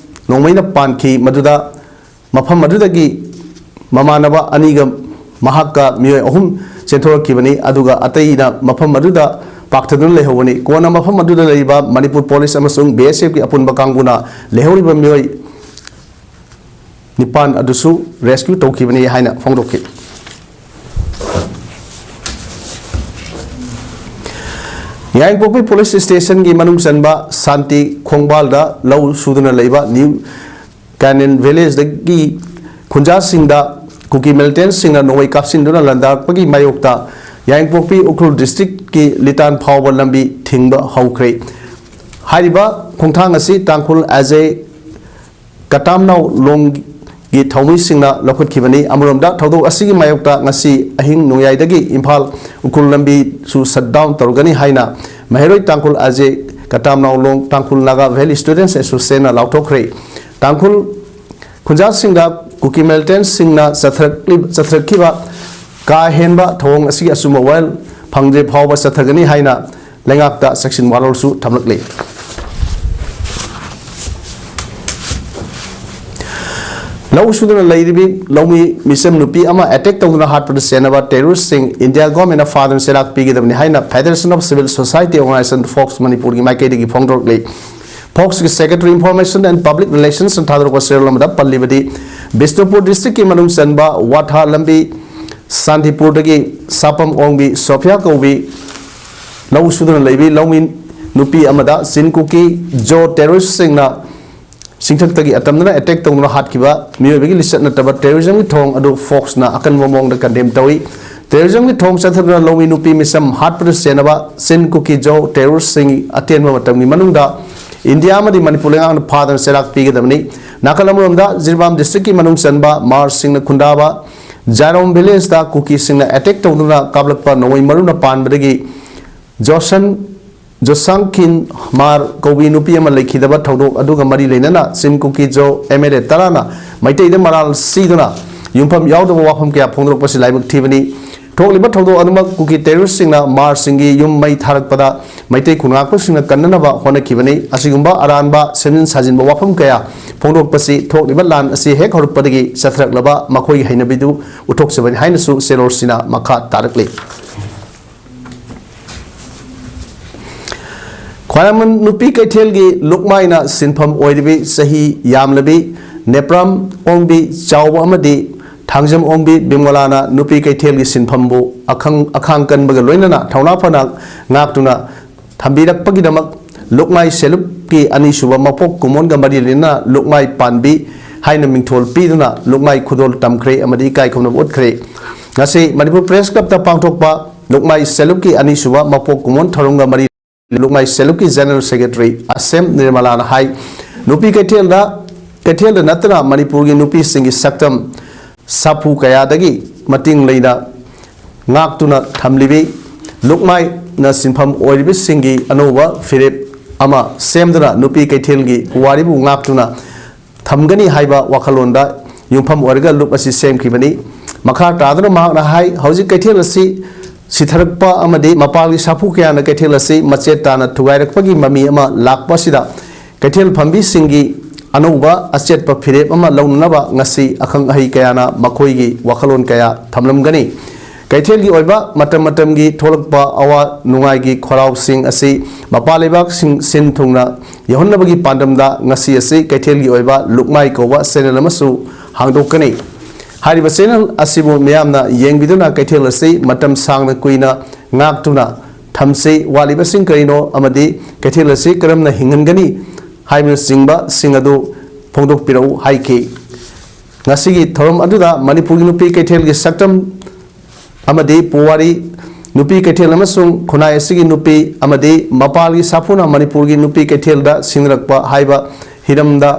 ꯅꯣꯡꯃꯩꯅ ꯄꯥꯟꯈꯤ꯫ ꯃꯗꯨꯗ ꯃꯐꯝ ꯑꯗꯨꯗꯒꯤ ꯃꯃꯥꯟꯅꯕ ꯑꯅꯤꯒ ꯃꯍꯥꯛꯀ ꯃꯤꯑꯣꯏ ꯑꯍꯨꯝ ꯆꯦꯟꯊꯣꯔꯛꯈꯤꯕꯅꯤ, ꯑꯗꯨꯒ ꯑꯇꯩꯅ ꯃꯐꯝ ꯑꯗꯨꯗ ꯄꯥꯛꯊꯗꯨꯅ ꯂꯩꯍꯧꯕꯅꯤ꯫ ꯀꯣꯟꯅ ꯃꯐꯝ ꯑꯗꯨꯗ ꯂꯩꯔꯤꯕ ꯃꯅꯤꯄꯨꯔ ꯄꯨꯂꯤꯁ ꯑꯃꯁꯨꯡ B S F ꯀꯤ ꯑꯄꯨꯟꯕ ꯀꯥꯡꯕꯨꯅ ꯂꯩꯍꯧꯔꯤꯕ ꯃꯤꯑꯣꯏ ꯅꯤꯄꯥꯟ ꯑꯗꯨꯁꯨ rescue ꯇꯧꯈꯤꯕꯅꯤ ꯍꯥꯏꯅ ꯐꯣꯡꯗꯣꯛꯈꯤ꯫ ꯌꯥꯏꯉꯪꯄꯣꯛꯄꯤ ꯄꯨꯂꯤꯁ ꯁ꯭ꯇꯦꯁꯟꯒꯤ ꯃꯅꯨꯡ ꯆꯟꯕ ꯁꯥꯟꯇꯤ ꯈꯣꯡꯕꯥꯜꯗ ꯂꯧ ꯁꯨꯗꯨꯅ ꯂꯩꯕ ꯅ꯭ꯌꯨ ꯀꯥꯅꯤꯟ ꯚꯤꯂꯦꯖꯇꯒꯤ ꯈꯨꯟꯖꯥꯁꯤꯡꯗ ꯀꯨꯀꯤ ꯃꯤꯂꯤꯇꯦꯟꯁꯤꯡꯅ ꯅꯣꯡꯃꯩ ꯀꯥꯞꯁꯤꯟꯗꯨꯅ ꯂꯥꯟꯗꯥꯔꯛꯄꯒꯤ ꯃꯥꯌꯣꯛꯇ ꯌꯥꯏꯉꯪꯄꯣꯛꯄꯤ ꯎꯈ꯭ꯔꯨꯜ ꯗꯤꯁꯇ꯭ꯔꯤꯛꯀꯤ ꯂꯤꯇꯥꯟ ꯐꯥꯎꯕ ꯂꯝꯕꯤ ꯊꯤꯡꯕ ꯍꯧꯈ꯭ꯔꯦ꯫ ꯍꯥꯏꯔꯤꯕ ꯈꯣꯡꯊꯥꯡ ꯑꯁꯤ ꯇꯥꯡꯈꯨꯜ ꯑꯖꯦ ꯀꯇꯥꯝꯅꯥꯎ ꯂꯣꯡꯒꯤ ꯊꯧꯃꯤꯁꯤꯡꯅ ꯂꯧꯈꯠꯈꯤꯕꯅꯤ꯫ ꯑꯃꯔꯣꯝꯗ, ꯊꯧꯗꯣꯛ ꯑꯁꯤꯒꯤ ꯃꯥꯌꯣꯛꯇ ꯉꯁꯤ ꯑꯍꯤꯡ ꯅꯣꯡꯌꯥꯏꯗꯒꯤ ꯏꯝꯐꯥꯜ ꯎꯈ꯭ꯔꯨꯜ ꯂꯝꯕꯤꯁꯨ shut down ꯇꯧꯔꯒꯅꯤ ꯍꯥꯏꯅ ꯃꯍꯩꯔꯣꯏ ꯇꯥꯡꯈꯨꯜ ꯑꯖꯦ ꯀꯇꯥꯝꯅꯥꯎ ꯂꯣꯡ ꯇꯥꯡꯈꯨꯜ ꯅꯥꯒꯥ ꯚꯦꯂꯤ ꯁ꯭ꯇꯨꯗꯦꯟꯠꯁ ꯑꯦꯁꯣꯁꯤꯌꯦꯁꯟꯅ ꯂꯥꯎꯊꯣꯛꯈ꯭ꯔꯦ꯫ ꯇꯥꯡꯈꯨꯜ ꯈꯨꯟꯖꯥꯁꯤꯡꯗ ꯀꯨꯀꯤ ꯃꯤꯂꯤꯇꯦꯟꯁꯤꯡꯅ ꯆꯠꯊꯔꯛꯂꯤ-, ꯆꯠꯊꯔꯛꯈꯤꯕ ꯀꯥ ꯍꯦꯟꯕ ꯊꯧꯑꯣꯡ ꯑꯁꯤꯒꯤ ꯑꯆꯨꯝꯕ ꯋꯥꯌꯦꯜ ꯐꯪꯗ꯭ꯔꯤ ꯐꯥꯎꯕ ꯆꯠꯊꯒꯅꯤ ꯍꯥꯏꯅ ꯂꯩꯉꯥꯛꯇ ꯆꯦꯛꯁꯤꯟ ꯋꯥꯔꯣꯜꯁꯨ ꯊꯝꯂꯛꯂꯤ꯫ ꯂꯧ ꯁꯨꯗꯨꯅ ꯂꯩꯔꯤꯕꯤ ꯂꯧꯃꯤ ꯃꯤꯆꯝ ꯅꯨꯄꯤ ꯑꯃ attack ꯇꯧꯗꯨꯅ ꯍꯥꯠꯄꯗ ꯆꯦꯟꯅꯕ terroristꯁꯤꯡ India governmentꯅ ꯐꯥꯗꯨꯅ ꯆꯩꯔꯥꯛ ꯄꯤꯒꯗꯕꯅꯤ ꯍꯥꯏꯅ Federation of Civil Society Organisation, FOCS, ꯃꯅꯤꯄꯨꯔꯒꯤ ꯃꯥꯏꯀꯩꯗꯒꯤ ꯐꯣꯡꯗꯣꯔꯛꯂꯤ꯫ FOCSꯀꯤ Secretary Information and Public Relationsꯅ ꯊꯥꯗꯣꯔꯛꯄ ꯆꯦꯔꯣꯜ ꯑꯃꯗ ꯄꯜꯂꯤꯕꯗꯤ, ꯕꯤꯁꯅꯨꯄꯨꯔ districtꯀꯤ ꯃꯅꯨꯡ ꯆꯟꯕ ꯋꯥꯊꯥ ꯂꯝꯕꯤ ꯁꯥꯟꯇꯤꯄꯨꯔꯗꯒꯤ ꯁꯥꯄꯝ ꯑꯣꯡꯕꯤ ꯁꯣꯐꯤꯌꯥ ꯀꯧꯕꯤ ꯂꯧ ꯁꯨꯗꯨꯅ ꯂꯩꯕꯤ ꯂꯧꯃꯤ ꯅꯨꯄꯤ ꯑꯃꯗ ꯆꯤꯟ ꯀꯨꯀꯤ ꯖꯣ terroristꯁꯤꯡꯅ ꯆꯤꯡꯊꯛꯇꯒꯤ ꯑꯇꯝꯗꯨꯅ attack ꯇꯧꯗꯨꯅ ꯍꯥꯠꯈꯤꯕ ꯃꯤꯑꯣꯏꯕꯒꯤ ꯂꯤꯆꯠ ꯅꯠꯇꯕ terrorismꯒꯤ ꯊꯧꯑꯣꯡ ꯑꯗꯨ FOCSꯅ ꯑꯀꯟꯕ ꯃꯑꯣꯡꯗ condemn ꯇꯧꯏ꯫ Terrorismꯒꯤ ꯊꯧꯑꯣꯡ ꯆꯠꯊꯗꯨꯅ ꯂꯧꯃꯤ ꯅꯨꯄꯤ ꯃꯤꯆꯝ ꯍꯥꯠꯄꯗ ꯆꯦꯟꯅꯕ ꯆꯤꯟ ꯀꯨꯀꯤ ꯖꯣ terroristꯁꯤꯡ ꯑꯇꯦꯟꯕ ꯃꯇꯝꯒꯤ ꯃꯅꯨꯡꯗ ꯏꯟꯗꯤꯌꯥ ꯑꯃꯗꯤ ꯃꯅꯤꯄꯨꯔ ꯂꯩꯉꯥꯛꯅ ꯐꯥꯗꯨꯅ ꯆꯩꯔꯥꯛ ꯄꯤꯒꯗꯕꯅꯤ꯫ ꯅꯥꯀꯜ ꯑꯃꯔꯣꯝꯗ, ꯖꯤꯔꯤꯕꯥꯝ districtꯀꯤ ꯃꯅꯨꯡ ꯆꯟꯕ ꯃꯥꯔꯁꯤꯡꯅ ꯈꯨꯟꯗꯥꯕ ꯖꯥꯏꯔꯣꯝ ꯚꯤꯂꯦꯖꯇ ꯀꯨꯀꯤꯁꯤꯡꯅ attack ꯇꯧꯗꯨꯅ ꯀꯥꯞꯂꯛꯄ ꯅꯣꯡꯃꯩ ꯃꯔꯨꯅ ꯄꯥꯟꯕꯗꯒꯤ ꯖꯣꯁꯟ, ꯖꯣꯁꯥꯡꯈꯤꯟ ꯃꯥꯔ ꯀꯧꯕꯤ ꯅꯨꯄꯤ ꯑꯃ ꯂꯩꯈꯤꯗꯕ ꯊꯧꯗꯣꯛ ꯑꯗꯨꯒ ꯃꯔꯤ ꯂꯩꯅꯅ ꯆꯤꯟ ꯀꯨꯀꯤ ꯖꯣ MLA ꯇꯔꯥꯅ ꯃꯩꯇꯩꯗ ꯃꯔꯥꯜ ꯁꯤꯗꯨꯅ ꯌꯨꯝꯐꯝ ꯌꯥꯎꯗꯕ ꯋꯥꯐꯝ ꯀꯌꯥ ꯐꯣꯡꯗꯣꯔꯛꯄꯁꯤ ꯂꯥꯏꯕꯛ ꯊꯤꯕꯅꯤ꯫ ꯊꯣꯛꯂꯤꯕ ꯊꯧꯗꯣꯛ ꯑꯗꯨꯃꯛ ꯀꯨꯀꯤ terroristꯁꯤꯡꯅ ꯃꯥꯔꯁꯤꯡꯒꯤ ꯌꯨꯝ ꯃꯩ ꯊꯥꯔꯛꯄꯗ ꯃꯩꯇꯩ ꯈꯨꯟꯉꯥꯛꯄꯁꯤꯡꯅ ꯀꯟꯅꯅꯕ ꯍꯣꯠꯅꯈꯤꯕꯅꯤ꯫ ꯑꯁꯤꯒꯨꯝꯕ ꯑꯔꯥꯟꯕ ꯁꯦꯝꯖꯤꯟ ꯁꯥꯖꯤꯟꯕ ꯋꯥꯐꯝ ꯀꯌꯥ ꯐꯣꯡꯗꯣꯛꯄꯁꯤ ꯊꯣꯛꯂꯤꯕ ꯂꯥꯟ ꯑꯁꯤ ꯍꯦꯛ ꯍꯧꯔꯛꯄꯗꯒꯤ ꯆꯠꯊꯔꯛꯂꯕ ꯃꯈꯣꯏꯒꯤ ꯍꯩꯅꯕꯤꯗꯨ ꯎꯠꯊꯣꯛꯆꯕꯅꯤ ꯍꯥꯏꯅꯁꯨ ꯁꯦꯂꯣꯔꯁꯤꯅ ꯃꯈꯥ ꯇꯥꯔꯛꯂꯤ꯫ ꯈ꯭ꯋꯥꯏꯔꯝꯕꯟ ꯅꯨꯄꯤ ꯀꯩꯊꯦꯜꯒꯤ ꯂꯨꯞꯃꯥꯏꯅ ꯁꯤꯟꯐꯝ ꯑꯣꯏꯔꯤꯕꯤ ꯆꯍꯤ ꯌꯥꯝꯂꯕꯤ ꯅꯦꯄ꯭ꯔꯥꯝ ꯑꯣꯡꯕꯤ ꯆꯥꯎꯕ ꯑꯃꯗꯤ ꯊꯥꯡꯖꯝ ꯑꯣꯡꯕꯤ ꯕꯤꯃꯣꯂꯥꯅ ꯅꯨꯄꯤ ꯀꯩꯊꯦꯜꯒꯤ ꯁꯤꯟꯐꯝꯕꯨ ꯑꯈꯪ-, ꯑꯈꯥꯡ ꯀꯟꯕꯒ ꯂꯣꯏꯅꯅ ꯊꯧꯅꯥ ꯐꯅ ꯉꯥꯛꯇꯨꯅ ꯊꯝꯕꯤꯔꯛꯄꯒꯤꯗꯃꯛ ꯂꯨꯞꯃꯥꯏ ꯁꯦꯂꯨꯞꯀꯤ ꯑꯅꯤꯁꯨꯕ ꯃꯄꯣꯛ ꯀꯨꯝꯑꯣꯟꯒ ꯃꯔꯤ ꯂꯩꯅꯅ ꯂꯨꯞꯃꯥꯏ ꯄꯥꯟꯕꯤ ꯍꯥꯏꯅ ꯃꯤꯡꯊꯣꯜ ꯄꯤꯗꯨꯅ ꯂꯨꯞꯃꯥꯏ ꯈꯨꯗꯣꯜ ꯇꯝꯈ꯭ꯔꯦ ꯑꯃꯗꯤ ꯏꯀꯥꯏ ꯈꯨꯝꯅꯕ ꯎꯠꯈ꯭ꯔꯦ꯫ ꯉꯁꯤ ꯃꯅꯤꯄꯨꯔ Press Clubꯇ ꯄꯥꯡꯊꯣꯛꯄ ꯂꯨꯞꯃꯥꯏ ꯁꯦꯂꯨꯞꯀꯤ ꯑꯅꯤꯁꯨꯕ ꯃꯄꯣꯛ ꯀꯨꯝꯑꯣꯟ ꯊꯧꯔꯝꯒ ꯃꯔꯤ ꯂꯨꯞꯃꯥꯏ ꯁꯦꯂꯨꯞꯀꯤ General Secretary ꯑꯁꯦꯝ ꯅꯤꯔꯃꯂꯥꯅ ꯍꯥꯏ, ꯅꯨꯄꯤ ꯀꯩꯊꯦꯜꯗ, ꯀꯩꯊꯦꯜꯗ ꯅꯠꯇꯅ ꯃꯅꯤꯄꯨꯔꯒꯤ ꯅꯨꯄꯤꯁꯤꯡꯒꯤ ꯁꯛꯇꯝ ꯁꯥꯐꯨ ꯀꯌꯥꯗꯒꯤ ꯃꯇꯦꯡ ꯂꯩꯅ ꯉꯥꯛꯇꯨꯅ ꯊꯝꯂꯤꯕꯤ ꯂꯨꯞꯃꯥꯏꯅ ꯁꯤꯟꯐꯝ ꯑꯣꯏꯔꯤꯕꯁꯤꯡꯒꯤ ꯑꯅꯧꯕ ꯐꯤꯔꯦꯞ ꯑꯃ ꯁꯦꯝꯗꯨꯅ ꯅꯨꯄꯤ ꯀꯩꯊꯦꯜꯒꯤ ꯄꯨꯋꯥꯔꯤꯕꯨ ꯉꯥꯛꯇꯨꯅ ꯊꯝꯒꯅꯤ ꯍꯥꯏꯕ ꯋꯥꯈꯜꯂꯣꯟꯗ ꯌꯨꯝꯐꯝ ꯑꯣꯏꯔꯒ ꯂꯨꯞ ꯑꯁꯤ ꯁꯦꯝꯈꯤꯕꯅꯤ꯫ ꯃꯈꯥ ꯇꯥꯗꯨꯅ ꯃꯍꯥꯛꯅ ꯍꯥꯏ, ꯍꯧꯖꯤꯛ ꯀꯩꯊꯦꯜ ꯑꯁꯤ ꯁꯤꯊꯔꯛꯄ ꯑꯃꯗꯤ ꯃꯄꯥꯟꯒꯤ ꯁꯥꯐꯨ ꯀꯌꯥꯅ ꯀꯩꯊꯦꯜ ꯑꯁꯤ ꯃꯆꯦꯠ ꯇꯥꯅ ꯊꯨꯒꯥꯏꯔꯛꯄꯒꯤ ꯃꯃꯤ ꯑꯃ ꯂꯥꯛꯄ ꯑꯁꯤꯗ ꯀꯩꯊꯦꯜ ꯐꯝꯕꯤꯁꯤꯡꯒꯤ ꯑꯅꯧꯕ ꯑꯆꯦꯠꯄ ꯐꯤꯔꯦꯞ ꯑꯃ ꯂꯧꯅꯅꯕ ꯉꯁꯤ ꯑꯈꯪ ꯑꯍꯩ ꯀꯌꯥꯅ ꯃꯈꯣꯏꯒꯤ ꯋꯥꯈꯜꯂꯣꯟ ꯀꯌꯥ ꯊꯝꯂꯝꯒꯅꯤ꯫ ꯀꯩꯊꯦꯜꯒꯤ ꯑꯣꯏꯕ ꯃꯇꯝ ꯃꯇꯝꯒꯤ ꯊꯣꯛꯂꯛꯄ ꯑꯋꯥ ꯅꯨꯡꯉꯥꯏꯒꯤ ꯈꯣꯜꯂꯥꯎꯁꯤꯡ ꯑꯁꯤ ꯃꯄꯥꯟ ꯂꯩꯕꯥꯛꯁꯤꯡ ꯁꯤꯟ ꯊꯨꯡꯅ ꯌꯧꯍꯟꯅꯕꯒꯤ ꯄꯥꯟꯗꯝꯗ ꯉꯁꯤ ꯑꯁꯤ ꯀꯩꯊꯦꯜꯒꯤ ꯑꯣꯏꯕ ꯂꯨꯞꯃꯥꯏ ꯀꯧꯕ channel ꯑꯃꯁꯨ ꯍꯥꯡꯗꯣꯛꯀꯅꯤ꯫ ꯍꯥꯏꯔꯤꯕ channel ꯑꯁꯤꯕꯨ ꯃꯤꯌꯥꯝꯅ ꯌꯦꯡꯕꯤꯗꯨꯅ ꯀꯩꯊꯦꯜ ꯑꯁꯤ ꯃꯇꯝ ꯁꯥꯡꯅ ꯀꯨꯏꯅ ꯉꯥꯛꯇꯨꯅ ꯊꯝꯁꯤ, ꯋꯥꯠꯂꯤꯕꯁꯤꯡ ꯀꯔꯤꯅꯣ ꯑꯃꯗꯤ ꯀꯩꯊꯦꯜ ꯑꯁꯤ ꯀꯔꯝꯅ ꯍꯤꯡꯍꯟꯒꯅꯤ ꯍꯥꯏꯕꯅꯆꯤꯡꯕꯁꯤꯡ ꯑꯗꯨ ꯐꯣꯡꯗꯣꯛꯄꯤꯔꯛꯎ ꯍꯥꯏꯈꯤ꯫ ꯉꯁꯤꯒꯤ ꯊꯧꯔꯝ ꯑꯗꯨꯗ ꯃꯅꯤꯄꯨꯔꯒꯤ ꯅꯨꯄꯤ ꯀꯩꯊꯦꯜꯒꯤ ꯁꯛꯇꯝ ꯑꯃꯗꯤ ꯄꯨꯋꯥꯔꯤ, ꯅꯨꯄꯤ ꯀꯩꯊꯦꯜ ꯑꯃꯁꯨꯡ ꯈꯨꯟꯅꯥꯏ ꯑꯁꯤꯒꯤ ꯅꯨꯄꯤ ꯑꯃꯗꯤ ꯃꯄꯥꯜꯒꯤ ꯁꯥꯐꯨꯅ ꯃꯅꯤꯄꯨꯔꯒꯤ ꯅꯨꯄꯤ ꯀꯩꯊꯦꯜꯗ ꯁꯤꯡꯅꯔꯛꯄ ꯍꯥꯏꯕ ꯍꯤꯔꯝꯗ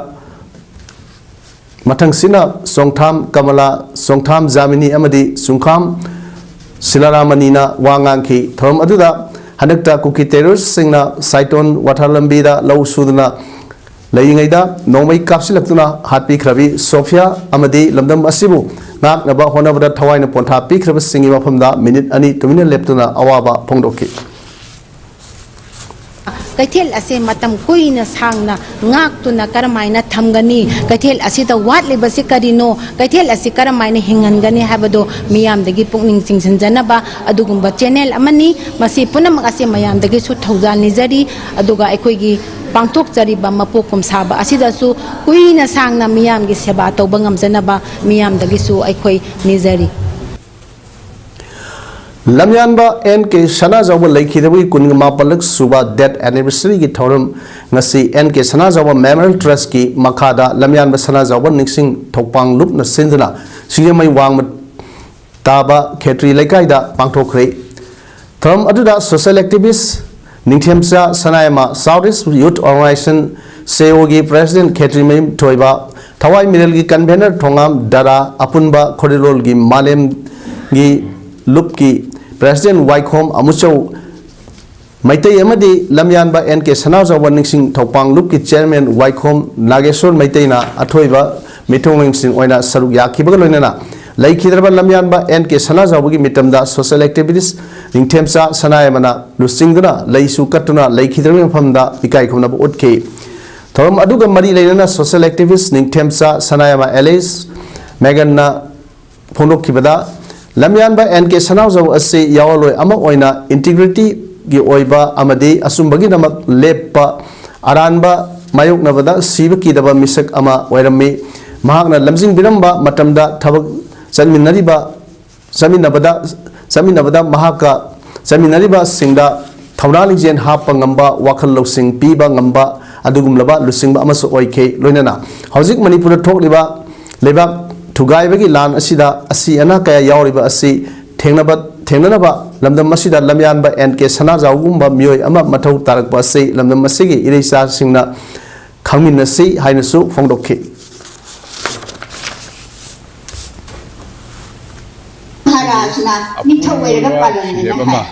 ꯃꯊꯪꯁꯤꯅ ꯆꯣꯡꯊꯥꯝ ꯀꯃꯂꯥ, ꯆꯣꯡꯊꯥꯝ ꯖꯥꯃꯤꯅꯤ ꯑꯃꯗꯤ ꯆꯨꯡꯈꯥꯝ ꯁꯤꯂꯥꯔꯥꯃꯅꯤꯅ ꯋꯥ ꯉꯥꯡꯈꯤ꯫ ꯊꯧꯔꯝ ꯑꯗꯨꯗ ꯍꯟꯗꯛꯇ ꯀꯨꯀꯤ terroristꯁꯤꯡꯅ ꯁꯥꯏꯇꯣꯟ ꯋꯥꯊꯥ ꯂꯝꯕꯤꯗ ꯂꯧ ꯁꯨꯗꯨꯅ ꯂꯩꯔꯤꯉꯩꯗ ꯅꯣꯡꯃꯩ ꯀꯥꯞꯁꯤꯜꯂꯛꯇꯨꯅ ꯍꯥꯠꯄꯤꯈ꯭ꯔꯕꯤ ꯁꯣꯐꯤꯌꯥ ꯑꯃꯗꯤ ꯂꯝꯗꯝ ꯑꯁꯤꯕꯨ ꯉꯥꯛꯅꯕ ꯍꯣꯠꯅꯕꯗ ꯊꯋꯥꯏꯅ ꯄꯣꯟꯊꯥ ꯄꯤꯈ꯭ꯔꯕꯁꯤꯡꯒꯤ ꯃꯐꯝꯗ ꯃꯤꯅꯤꯠ ꯑꯅꯤ ꯇꯨꯃꯤꯟꯅ ꯂꯦꯞꯇꯨꯅ ꯑꯋꯥꯕ ꯐꯣꯡꯗꯣꯛꯈꯤ꯫ ꯀꯩꯊꯦꯜ ꯑꯁꯦ ꯃꯇꯝ ꯀꯨꯏꯅ ꯁꯥꯡꯅ ꯉꯥꯛꯇꯨꯅ ꯀꯔꯝꯍꯥꯏꯅ ꯊꯝꯒꯅꯤ? ꯀꯩꯊꯦꯜ ꯑꯁꯤꯗ ꯋꯥꯠꯂꯤꯕꯁꯤ ꯀꯔꯤꯅꯣ? ꯀꯩꯊꯦꯜ ꯑꯁꯤ ꯀꯔꯝꯍꯥꯏꯅ ꯍꯤꯡꯍꯟꯒꯅꯤ ꯍꯥꯏꯕꯗꯨ ꯃꯤꯌꯥꯝꯗꯒꯤ ꯄꯨꯛꯅꯤꯡ ꯆꯤꯡꯁꯤꯟꯖꯅꯕ ꯑꯗꯨꯒꯨꯝꯕ ꯆꯦꯅꯦꯜ ꯑꯃꯅꯤ꯫ ꯃꯁꯤ ꯄꯨꯝꯅꯃꯛ ꯑꯁꯦ ꯃꯌꯥꯝꯗꯒꯤꯁꯨ ꯊꯧꯖꯥꯜ ꯅꯤꯖꯔꯤ꯫ ꯑꯗꯨꯒ ꯑꯩꯈꯣꯏꯒꯤ ꯄꯥꯡꯊꯣꯛꯆꯔꯤꯕ ꯃꯄꯣꯛ ꯀꯨꯝꯁꯥꯕ ꯑꯁꯤꯗꯁꯨ ꯀꯨꯏꯅ ꯁꯥꯡꯅ ꯃꯤꯌꯥꯝꯒꯤ ꯁꯦꯕꯥ ꯇꯧꯕ ꯉꯝꯖꯅꯕ ꯃꯤꯌꯥꯝꯗꯒꯤꯁꯨ ꯑꯩꯈꯣꯏ ꯅꯤꯖꯔꯤ꯫ ꯂꯝꯌꯥꯟꯕ ꯑꯦꯟ ꯀꯦ ꯁꯅꯥꯖꯥꯎꯕ ꯂꯩꯈꯤꯗꯕꯒꯤ ꯀꯨꯟꯃꯥꯄꯜꯂꯛ ꯁꯨꯕ ꯗꯦꯠ ꯑꯦꯅꯤꯚꯔꯁꯔꯤꯒꯤ ꯊꯧꯔꯝ ꯉꯁꯤ ꯑꯦꯟ ꯀꯦ ꯁꯅꯥꯖꯥꯎꯕ ꯃꯦꯃꯣꯔꯤꯌꯦꯜ ꯇ꯭ꯔꯁꯀꯤ ꯃꯈꯥꯗ ꯂꯝꯌꯥꯟꯕ ꯁꯅꯥꯖꯥꯎꯕ ꯅꯤꯡꯁꯤꯡ ꯊꯧꯄꯥꯡ ꯂꯨꯞꯅ ꯁꯤꯟꯗꯨꯅ ꯁꯤꯡꯖꯃꯩ ꯋꯥꯡꯃ ꯇꯥꯕ ꯈꯦꯇ꯭ꯔꯤ ꯂꯩꯀꯥꯏꯗ ꯄꯥꯡꯊꯣꯛꯈ꯭ꯔꯦ꯫ ꯊꯧꯔꯝ ꯑꯗꯨꯗ ꯁꯣꯁꯤꯌꯦꯜ ꯑꯦꯛꯇꯤꯚꯤꯁ ꯅꯤꯡꯊꯦꯝꯆꯥ ꯁꯅꯥꯌꯥꯏꯃ, ꯁꯥꯎꯠ ꯏꯁ ꯌꯨꯠ ꯑꯣꯔꯒꯅꯥꯏꯖꯦꯁꯟ, ꯁꯦꯑꯣꯒꯤ ꯄ꯭ꯔꯦꯁꯤꯗꯦꯟꯠ ꯈꯦꯇ꯭ꯔꯤꯃꯌꯨꯝ ꯊꯣꯏꯕ, ꯊꯋꯥꯏ ꯃꯤꯔꯦꯜꯒꯤ ꯀꯟꯚꯦꯅꯔ ꯊꯣꯉꯥꯝ ꯗꯔꯥ, ꯑꯄꯨꯟꯕ ꯈꯣꯔꯤꯂꯣꯜꯒꯤ ꯃꯥꯂꯦꯝꯒꯤ ꯂꯨꯞꯀꯤ ꯄ꯭ꯔꯦꯁꯤꯗꯦꯟꯠ ꯋꯥꯏꯈꯣꯝ ꯑꯃꯨꯆꯧ ꯃꯩꯇꯩ ꯑꯃꯗꯤ ꯂꯝꯌꯥꯟꯕ ꯑꯦꯟ ꯀꯦ ꯁꯅꯥꯖꯥꯎꯕ ꯅꯤꯡꯁꯤꯡ ꯊꯧꯄꯥꯡ ꯂꯨꯞꯀꯤ ꯆꯤꯌꯔꯃꯦꯟ ꯋꯥꯏꯈꯣꯝ ꯅꯥꯒꯦꯁꯣꯔ ꯃꯩꯇꯩꯅ ꯑꯊꯣꯏꯕ ꯃꯤꯊꯧꯃꯤꯁꯤꯡ ꯑꯣꯏꯅ ꯁꯔꯨꯛ ꯌꯥꯈꯤꯕꯒ ꯂꯣꯏꯅꯅ ꯂꯩꯈꯤꯗ꯭ꯔꯕ ꯂꯝꯌꯥꯟꯕ ꯑꯦꯟ ꯀꯦ ꯁꯅꯥꯖꯥꯎꯕꯒꯤ ꯃꯤꯇꯝꯗ ꯁꯣꯁꯤꯌꯦꯜ ꯑꯦꯛꯇꯤꯚꯤꯁ꯭ꯠ ꯅꯤꯡꯊꯦꯝꯆꯥ ꯁꯅꯥꯌꯥꯏꯃꯅ ꯂꯨꯆꯤꯡꯗꯨꯅ ꯂꯩꯁꯨ ꯀꯠꯇꯨꯅ ꯂꯩꯈꯤꯗ꯭ꯔꯕꯒꯤ ꯃꯐꯝꯗ ꯏꯀꯥꯏ ꯈꯨꯝꯅꯕ ꯎꯠꯈꯤ꯫ ꯊꯧꯔꯝ ꯑꯗꯨꯒ ꯃꯔꯤ ꯂꯩꯅꯅ ꯁꯣꯁꯤꯌꯦꯜ ꯑꯦꯛꯇꯤꯚꯤꯁ꯭ꯠ ꯅꯤꯡꯊꯦꯝꯆꯥ ꯁꯅꯥꯌꯥꯏꯃ ꯑꯦꯂꯤꯁ ꯃꯦꯒꯟꯅ ꯐꯣꯡꯗꯣꯛꯈꯤꯕꯗ, ꯂꯝꯌꯥꯟꯕ ꯑꯦꯟ ꯀꯦ ꯁꯅꯥꯖꯥꯎ ꯑꯁꯤ ꯌꯥꯑꯣꯟꯂꯣꯏ ꯑꯃ ꯑꯣꯏꯅ ꯏꯟꯇꯤꯒ꯭ꯔꯤꯇꯤꯒꯤ ꯑꯣꯏꯕ ꯑꯃꯗꯤ ꯑꯆꯨꯝꯕꯒꯤꯗꯃꯛ ꯂꯦꯞꯄ, ꯑꯔꯥꯟꯕ ꯃꯥꯌꯣꯛꯅꯕꯗ ꯁꯤꯕ ꯀꯤꯗꯕ ꯃꯤꯁꯛ ꯑꯃ ꯑꯣꯏꯔꯝꯃꯤ꯫ ꯃꯍꯥꯛꯅ ꯂꯝꯖꯤꯡꯕꯤꯔꯝꯕ ꯃꯇꯝꯗ ꯊꯕꯛ ꯆꯠꯃꯤꯟꯅꯔꯤꯕ ꯆꯠꯃꯤꯟꯅꯕꯗ ꯆꯠꯃꯤꯟꯅꯕꯗ ꯃꯍꯥꯛꯀ ꯆꯠꯃꯤꯟꯅꯔꯤꯕꯁꯤꯡꯗ ꯊꯧꯅꯥ ꯂꯤꯡꯖꯦꯜ ꯍꯥꯞꯄ ꯉꯝꯕ, ꯋꯥꯈꯜ ꯂꯧꯁꯤꯡ ꯄꯤꯕ ꯉꯝꯕ ꯑꯗꯨꯒꯨꯝꯂꯕ ꯂꯨꯆꯤꯡꯕ ꯑꯃꯁꯨ ꯑꯣꯏꯈꯤ꯫ ꯂꯣꯏꯅꯅ ꯍꯧꯖꯤꯛ ꯃꯅꯤꯄꯨꯔꯗ ꯊꯣꯛꯂꯤꯕ ꯂꯩꯕꯥꯛ ꯊꯨꯒꯥꯏꯕꯒꯤ ꯂꯥꯟ ꯑꯁꯤꯗ ꯑꯁꯤ ꯑꯅꯥ ꯀꯌꯥ ꯌꯥꯎꯔꯤꯕ ꯑꯁꯤ ꯊꯦꯡꯅꯕ ꯊꯦꯡꯅꯅꯕ ꯂꯝꯗꯝ ꯑꯁꯤꯗ ꯂꯝꯌꯥꯟꯕ ꯑꯦꯟ ꯀꯦ ꯁꯅꯥꯖꯥꯎꯒꯨꯝꯕ ꯃꯤꯑꯣꯏ ꯑꯃ ꯃꯊꯧ ꯇꯥꯔꯛꯄ ꯑꯁꯤ ꯂꯝꯗꯝ ꯑꯁꯤꯒꯤ ꯏꯔꯩꯆꯥꯁꯤꯡꯅ ꯈꯪꯃꯤꯟꯅꯁꯤ ꯍꯥꯏꯅꯁꯨ ꯐꯣꯡꯗꯣꯛꯈꯤ꯫ ꯃꯍꯥꯔꯥꯖꯅ ꯅꯤꯡꯊꯧ ꯑꯣꯏꯔꯒ ꯄꯥꯜꯂꯝꯃꯦꯅ ꯍꯥꯏ꯫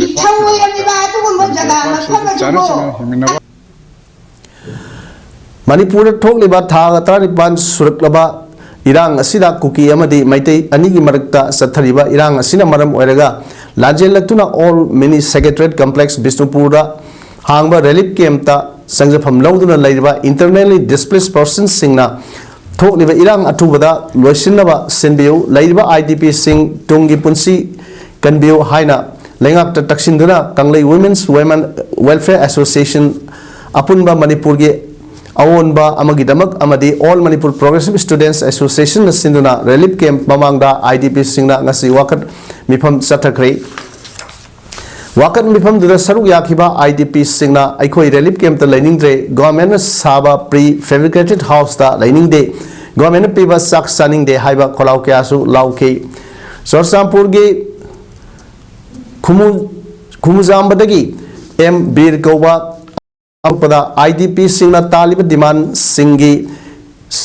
ꯅꯤꯡꯊꯧ ꯑꯣꯏꯔꯝꯃꯤꯕ ꯑꯗꯨꯒꯨꯝꯕ ꯖꯒꯥ ꯃꯐꯝ ꯑꯗꯨꯕꯨ ꯃꯅꯤꯄꯨꯔꯗ ꯊꯣꯛꯂꯤꯕ ꯊꯥ ꯇꯔꯥꯅꯤꯄꯥꯟ ꯁꯨꯔꯛꯂꯕ ꯏꯔꯥꯡ ꯑꯁꯤꯗ ꯀꯨꯀꯤ ꯑꯃꯗꯤ ꯃꯩꯇꯩ ꯑꯅꯤꯒꯤ ꯃꯔꯛꯇ ꯆꯠꯊꯔꯤꯕ ꯏꯔꯥꯡ ꯑꯁꯤꯅ ꯃꯔꯝ ꯑꯣꯏꯔꯒ ꯂꯥꯟꯖꯦꯜꯂꯛꯇꯨꯅ ꯑꯣꯜ ꯃꯤꯅꯤ ꯁꯦꯀ꯭ꯔꯦꯇꯔꯤꯌꯦꯠ ꯀꯝꯄ꯭ꯂꯦꯛꯁ ꯕꯤꯁꯅꯨꯄꯨꯔꯗ ꯍꯥꯡꯕ ꯔꯤꯂꯤꯐ ꯀꯦꯝꯞꯇ ꯆꯪꯖꯐꯝ ꯂꯧꯗꯨꯅ ꯂꯩꯔꯤꯕ ꯏꯟꯇꯔꯅꯦꯜꯂꯤ ꯗꯤꯁꯄ꯭ꯂꯦꯁ ꯄꯔꯁꯟꯁꯤꯡꯅ ꯊꯣꯛꯂꯤꯕ ꯏꯔꯥꯡ ꯑꯊꯨꯕꯗ ꯂꯣꯏꯁꯤꯟꯅꯕ ꯁꯤꯟꯕꯤꯌꯨ꯫ ꯂꯩꯔꯤꯕ ꯑꯥꯏ ꯗꯤ ꯄꯤꯁꯤꯡ ꯇꯨꯡꯒꯤ ꯄꯨꯟꯁꯤ ꯀꯟꯕꯤꯌꯨ ꯍꯥꯏꯅ ꯂꯩꯉꯥꯛꯇ ꯇꯛꯁꯤꯟꯗꯨꯅ ꯀꯪꯂꯩ ꯋꯨꯃꯦꯟꯁ ꯋꯦꯃꯦꯟ ꯋꯦꯜꯐꯤꯌꯔ ꯑꯦꯁꯣꯁꯤꯌꯦꯁꯟ ꯑꯄꯨꯟꯕ ꯃꯅꯤꯄꯨꯔꯒꯤ ꯑꯑꯣꯟꯕ ꯑꯃꯒꯤꯗꯃꯛ ꯑꯃꯗꯤ ꯑꯣꯜ ꯃꯅꯤꯄꯨꯔ ꯄ꯭ꯔꯣꯒ꯭ꯔꯦꯁꯤꯚ ꯁ꯭ꯇꯨꯗꯦꯟꯠꯁ ꯑꯦꯁꯣꯁꯤꯌꯦꯁꯟꯅ ꯁꯤꯟꯗꯨꯅ ꯔꯤꯂꯤꯐ ꯀꯦꯝꯞ ꯃꯃꯥꯡꯗ ꯑꯥꯏ ꯗꯤ ꯄꯤꯁꯤꯡꯅ ꯉꯁꯤ ꯋꯥꯀꯠ ꯃꯤꯐꯝ ꯆꯠꯊꯈ꯭ꯔꯦ꯫ ꯋꯥꯀꯠ ꯃꯤꯐꯝꯗꯨꯗ ꯁꯔꯨꯛ ꯌꯥꯈꯤꯕ ꯑꯥꯏ ꯗꯤ ꯄꯤꯁꯤꯡꯅ ꯑꯩꯈꯣꯏ ꯔꯤꯂꯤꯐ ꯀꯦꯝꯞꯇ ꯂꯩꯅꯤꯡꯗ꯭ꯔꯦ, ꯒꯣꯔꯃꯦꯟꯅ ꯁꯥꯕ ꯄ꯭ꯔꯤ ꯐꯦꯕ꯭ꯔꯤꯀꯦꯇꯦꯠ ꯍꯥꯎꯁꯇ ꯂꯩꯅꯤꯡꯗꯦ, ꯒꯣꯔꯃꯦꯟꯅ ꯄꯤꯕ ꯆꯥꯛ ꯆꯥꯅꯤꯡꯗꯦ ꯍꯥꯏꯕ ꯈꯣꯜꯂꯥꯎ ꯀꯌꯥꯁꯨ ꯂꯥꯎꯈꯤ꯫ ꯆꯨꯔꯆꯥꯟꯄꯨꯔꯒꯤ ꯈꯨꯃꯨ ꯈꯨꯃꯨꯖꯥꯝꯕꯗꯒꯤ ꯑꯦꯝ ꯕꯤꯔ ꯀꯧꯕ ꯑꯇꯣꯞꯄꯗ ꯑꯥꯏ ꯗꯤ ꯄꯤꯁꯤꯡꯅ ꯇꯥꯜꯂꯤꯕ ꯗꯤꯃꯥꯟꯁꯤꯡꯒꯤ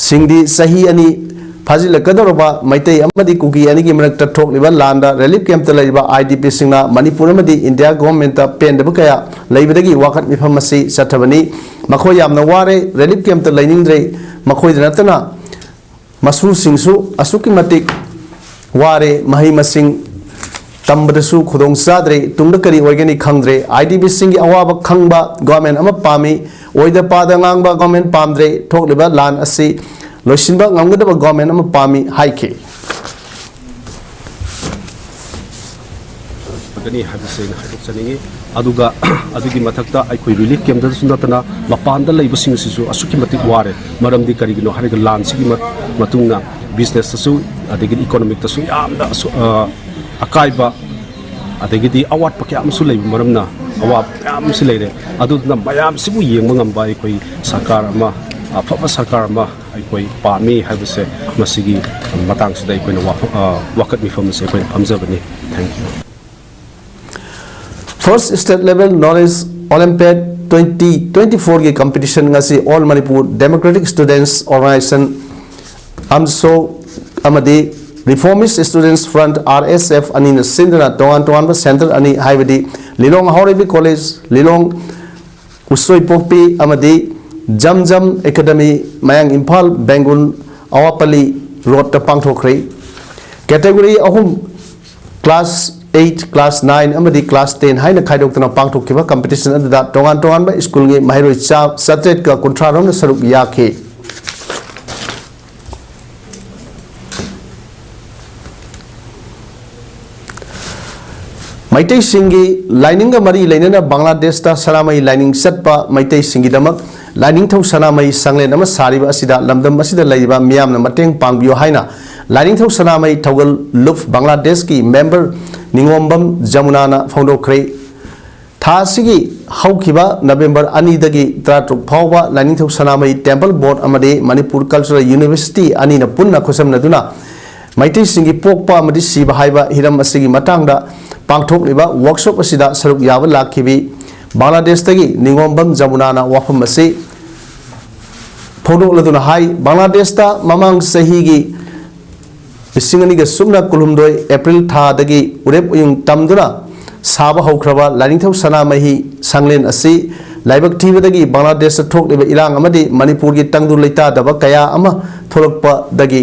ꯁꯤꯡꯗꯤ ꯆꯍꯤ ꯑꯅꯤ ꯐꯥꯖꯤꯜꯂꯛꯀꯗꯧꯔꯕ ꯃꯩꯇꯩ ꯑꯃꯗꯤ ꯀꯨꯀꯤ ꯑꯅꯤꯒꯤ ꯃꯔꯛꯇ ꯊꯣꯛꯂꯤꯕ ꯂꯥꯟꯗ ꯔꯤꯂꯤꯐ ꯀꯦꯝꯞꯇ ꯂꯩꯔꯤꯕ ꯑꯥꯏ ꯗꯤ ꯄꯤꯁꯤꯡꯅ ꯃꯅꯤꯄꯨꯔ ꯑꯃꯗꯤ ꯏꯟꯗꯤꯌꯥ ꯒꯣꯔꯃꯦꯟꯇ ꯄꯦꯟꯗꯕ ꯀꯌꯥ ꯂꯩꯕꯗꯒꯤ ꯋꯥꯀꯠ ꯃꯤꯐꯝ ꯑꯁꯤ ꯆꯠꯊꯕꯅꯤ꯫ ꯃꯈꯣꯏ ꯌꯥꯝꯅ ꯋꯥꯔꯦ, ꯔꯤꯂꯤꯐ ꯀꯦꯝꯞꯇ ꯂꯩꯅꯤꯡꯗ꯭ꯔꯦ꯫ ꯃꯈꯣꯏꯗ ꯅꯠꯇꯅ ꯃꯁꯨꯁꯤꯡꯁꯨ ꯑꯁꯨꯛꯀꯤ ꯃꯇꯤꯛ ꯋꯥꯔꯦ, ꯃꯍꯩ ꯃꯁꯤꯡ ꯇꯝꯕꯗꯁꯨ ꯈꯨꯗꯣꯡ ꯆꯥꯗ꯭ꯔꯦ, ꯇꯨꯡꯗ ꯀꯔꯤ ꯑꯣꯏꯒꯅꯤ ꯈꯪꯗ꯭ꯔꯦ꯫ ꯑꯥꯏ ꯗꯤ ꯄꯤꯁꯤꯡꯒꯤ ꯑꯋꯥꯕ ꯈꯪꯕ ꯒꯣꯔꯃꯦꯟ ꯑꯃ ꯄꯥꯝꯃꯤ, ꯑꯣꯏꯗ ꯄꯥꯗ ꯉꯥꯡꯕ ꯒꯣꯔꯃꯦꯟ ꯄꯥꯝꯗ꯭ꯔꯦ, ꯊꯣꯛꯂꯤꯕ ꯂꯥꯟ ꯑꯁꯤ ꯂꯣꯏꯁꯤꯟꯕ ꯉꯝꯒꯗꯕ ꯒꯣꯔꯃꯦꯟ ꯑꯃ ꯄꯥꯝꯃꯤ ꯍꯥꯏꯈꯤ꯫ ꯒꯅꯤ ꯍꯥꯏꯕꯁꯦ ꯑꯩꯅ ꯍꯥꯏꯗꯣꯛꯆꯅꯤꯡꯉꯤ꯫ ꯑꯗꯨꯒ ꯑꯗꯨꯒꯤ ꯃꯊꯛꯇ ꯑꯩꯈꯣꯏ ꯔꯤꯂꯤꯐ ꯀꯦꯝꯞꯇꯁꯨ ꯅꯠꯇꯅ ꯃꯄꯥꯟꯗ ꯂꯩꯕꯁꯤꯡꯁꯤꯁꯨ ꯑꯁꯨꯛꯀꯤ ꯃꯇꯤꯛ ꯋꯥꯔꯦ꯫ ꯃꯔꯝꯗꯤ ꯀꯔꯤꯒꯤꯅꯣ ꯍꯥꯏꯔꯒ ꯂꯥꯟꯁꯤꯒꯤ ꯃ-, ꯃꯇꯨꯡꯗ ꯕꯤꯖꯤꯅꯦꯁꯇꯁꯨ ꯑꯗꯒꯤꯗꯤ ꯏꯀꯣꯅꯣꯃꯤꯛꯇꯁꯨ ꯌꯥꯝꯅ ꯑꯁꯨ-, ꯑ, ꯑꯀꯥꯏꯕ ꯑꯗꯒꯤꯗꯤ ꯑꯋꯥꯠꯄ ꯀꯌꯥ ꯑꯃꯁꯨ ꯂꯩꯕ ꯃꯔꯝꯅ ꯑꯋꯥꯕ ꯃꯌꯥꯝ ꯑꯃꯁꯨ ꯂꯩꯔꯦ꯫ ꯑꯗꯨꯗꯨꯅ ꯃꯌꯥꯝꯁꯤꯕꯨ ꯌꯦꯡꯕ ꯉꯝꯕ ꯑꯩꯈꯣꯏ ꯁꯔꯀꯥꯔ ꯑꯃ, ꯑꯐꯕ ꯁꯔꯀꯥꯔ ꯑꯃ ꯑꯩꯈꯣꯏ ꯄꯥꯝꯃꯤ ꯍꯥꯏꯕꯁꯦ ꯃꯁꯤꯒꯤ ꯃꯇꯥꯡꯁꯤꯗ ꯑꯩꯈꯣꯏꯅ ꯋꯥꯐꯝ, ꯑ, ꯋꯥꯀꯠ ꯃꯤꯐꯝ ꯑꯁꯦ ꯑꯩꯈꯣꯏꯅ ꯐꯝꯖꯕꯅꯤ꯫ Thank you꯫ First State Level Knowledge Olympiad twenty twenty-four ꯒꯤ ꯀꯝꯄꯤꯇꯤꯁꯟ ꯉꯁꯤ All Manipur Democratic Students Organisation, ꯑꯝꯁꯣ, ꯑꯃꯗꯤ Reformist Students Front, ꯑꯥꯔ ꯑꯦꯁ ꯑꯦꯐ, ꯑꯅꯤꯅ ꯁꯤꯟꯗꯨꯅ ꯇꯣꯉꯥꯟ ꯇꯣꯉꯥꯟꯕ ꯁꯦꯟꯇꯔ ꯑꯅꯤ, ꯍꯥꯏꯕꯗꯤ ꯂꯤꯂꯣꯡ ꯍꯥꯎꯔꯩꯕꯤ ꯀꯣꯂꯦꯖ, ꯂꯤꯂꯣꯡ ꯎꯁꯣꯏꯄꯣꯛꯄꯤ ꯑꯃꯗꯤ ꯖꯝ ꯖꯝ ꯑꯦꯀꯥꯗꯃꯤ, ꯃꯌꯥꯡ ꯏꯝꯐꯥꯜ, ꯕꯦꯡꯒꯨꯜ, ꯑꯋꯥꯄꯜꯂꯤ ꯔꯣꯗꯇ ꯄꯥꯡꯊꯣꯛꯈ꯭ꯔꯦ꯫ ꯀꯦꯇꯦꯒꯣꯔꯤ ꯑꯍꯨꯝ, ꯀ꯭ꯂꯥꯁ ꯑꯩꯠ, ꯀ꯭ꯂꯥꯁ ꯅꯥꯏꯟ ꯑꯃꯗꯤ ꯀ꯭ꯂꯥꯁ ꯇꯦꯟ ꯍꯥꯏꯅ ꯈꯥꯏꯗꯣꯛꯇꯨꯅ ꯄꯥꯡꯊꯣꯛꯈꯤꯕ ꯀꯝꯄꯤꯇꯤꯁꯟ ꯑꯗꯨꯗ ꯇꯣꯉꯥꯟ ꯇꯣꯉꯥꯟꯕ ꯁ꯭ꯀꯨꯜꯒꯤ ꯃꯍꯩꯔꯣꯏ ꯆꯥ-, ꯆꯥꯇ꯭ꯔꯦꯠꯀ ꯀꯨꯟꯊ꯭ꯔꯥ ꯔꯣꯝꯅ ꯁꯔꯨꯛ ꯌꯥꯈꯤ꯫ ꯃꯩꯇꯩꯁꯤꯡꯒꯤ ꯂꯥꯏꯅꯤꯡꯒ ꯃꯔꯤ ꯂꯩꯅꯅ ꯕꯪꯒ꯭ꯂꯥꯗꯦꯁꯇ ꯁꯅꯥꯃꯍꯤ ꯂꯥꯏꯅꯤꯡ ꯆꯠꯄ ꯃꯩꯇꯩꯁꯤꯡꯒꯤꯗꯃꯛ ꯂꯥꯏꯅꯤꯡꯊꯧ ꯁꯅꯥꯃꯍꯤ ꯁꯪꯂꯦꯟ ꯑꯃ ꯁꯥꯔꯤꯕ ꯑꯁꯤꯗ ꯂꯝꯗꯝ ꯑꯁꯤꯗ ꯂꯩꯔꯤꯕ ꯃꯤꯌꯥꯝꯅ ꯃꯇꯦꯡ ꯄꯥꯡꯕꯤꯌꯨ ꯍꯥꯏꯅ ꯂꯥꯏꯅꯤꯡꯊꯧ ꯁꯅꯥꯃꯍꯤ ꯊꯧꯒꯜ ꯂꯨꯞ ꯕꯪꯒ꯭ꯂꯥꯗꯦꯁꯀꯤ ꯃꯦꯝꯕꯔ ꯅꯤꯉꯣꯝꯕꯝ ꯖꯃꯨꯅꯥꯅ ꯐꯣꯡꯗꯣꯛꯈ꯭ꯔꯦ꯫ ꯊꯥ ꯑꯁꯤꯒꯤ ꯍꯧꯈꯤꯕ ꯅꯕꯦꯝꯕꯔ ꯑꯅꯤꯗꯒꯤ ꯇꯔꯥꯇꯔꯨꯛ ꯐꯥꯎꯕ ꯂꯥꯏꯅꯤꯡꯊꯧ ꯁꯅꯥꯃꯍꯤ ꯇꯦꯝꯄꯜ ꯕꯣꯔꯗ ꯑꯃꯗꯤ ꯃꯅꯤꯄꯨꯔ ꯀꯜꯆꯔꯦꯜ ꯌꯨꯅꯤꯚꯔꯁꯤꯇꯤ ꯑꯅꯤꯅ ꯄꯨꯟꯅ ꯈꯨꯠꯁꯝꯅꯗꯨꯅ ꯃꯩꯇꯩꯁꯤꯡꯒꯤ ꯄꯣꯛꯄ ꯑꯃꯗꯤ ꯁꯤꯕ ꯍꯥꯏꯕ ꯍꯤꯔꯝ ꯑꯁꯤꯒꯤ ꯃꯇꯥꯡꯗ ꯄꯥꯡꯊꯣꯛꯂꯤꯕ ꯋꯥꯔꯛꯁꯣꯞ ꯑꯁꯤꯗ ꯁꯔꯨꯛ ꯌꯥꯕ ꯂꯥꯛꯈꯤꯕꯤ ꯕꯪꯒ꯭ꯂꯥꯗꯦꯁꯇꯒꯤ ꯅꯤꯉꯣꯝꯕꯝ ꯖꯃꯨꯅꯥꯅ ꯋꯥꯐꯝ ꯑꯁꯤ ꯐꯣꯡꯗꯣꯛꯂꯗꯨꯅ ꯍꯥꯏ, ꯕꯪꯒ꯭ꯂꯥꯗꯦꯁꯇ ꯃꯃꯥꯡ ꯆꯍꯤꯒꯤ ꯂꯤꯁꯤꯡ ꯑꯅꯤꯒ ꯁꯨꯞꯅ ꯀꯨꯟꯍꯨꯝꯗꯣꯏ ꯑꯦꯄ꯭ꯔꯤꯜ ꯊꯥꯗꯒꯤ ꯎꯔꯦꯞ ꯎꯌꯨꯡ ꯇꯝꯗꯨꯅ ꯁꯥꯕ ꯍꯧꯈ꯭ꯔꯕ ꯂꯥꯏꯅꯤꯡꯊꯧ ꯁꯅꯥꯃꯍꯤ ꯁꯪꯂꯦꯟ ꯑꯁꯤ ꯂꯥꯏꯕꯛ ꯊꯤꯕꯗꯒꯤ ꯕꯪꯒ꯭ꯂꯥꯗꯦꯁꯇ ꯊꯣꯛꯂꯤꯕ ꯏꯔꯥꯡ ꯑꯃꯗꯤ ꯃꯅꯤꯄꯨꯔꯒꯤ ꯇꯪꯗꯨ ꯂꯩꯇꯥꯗꯕ ꯀꯌꯥ ꯑꯃ ꯊꯣꯛꯂꯛꯄꯗꯒꯤ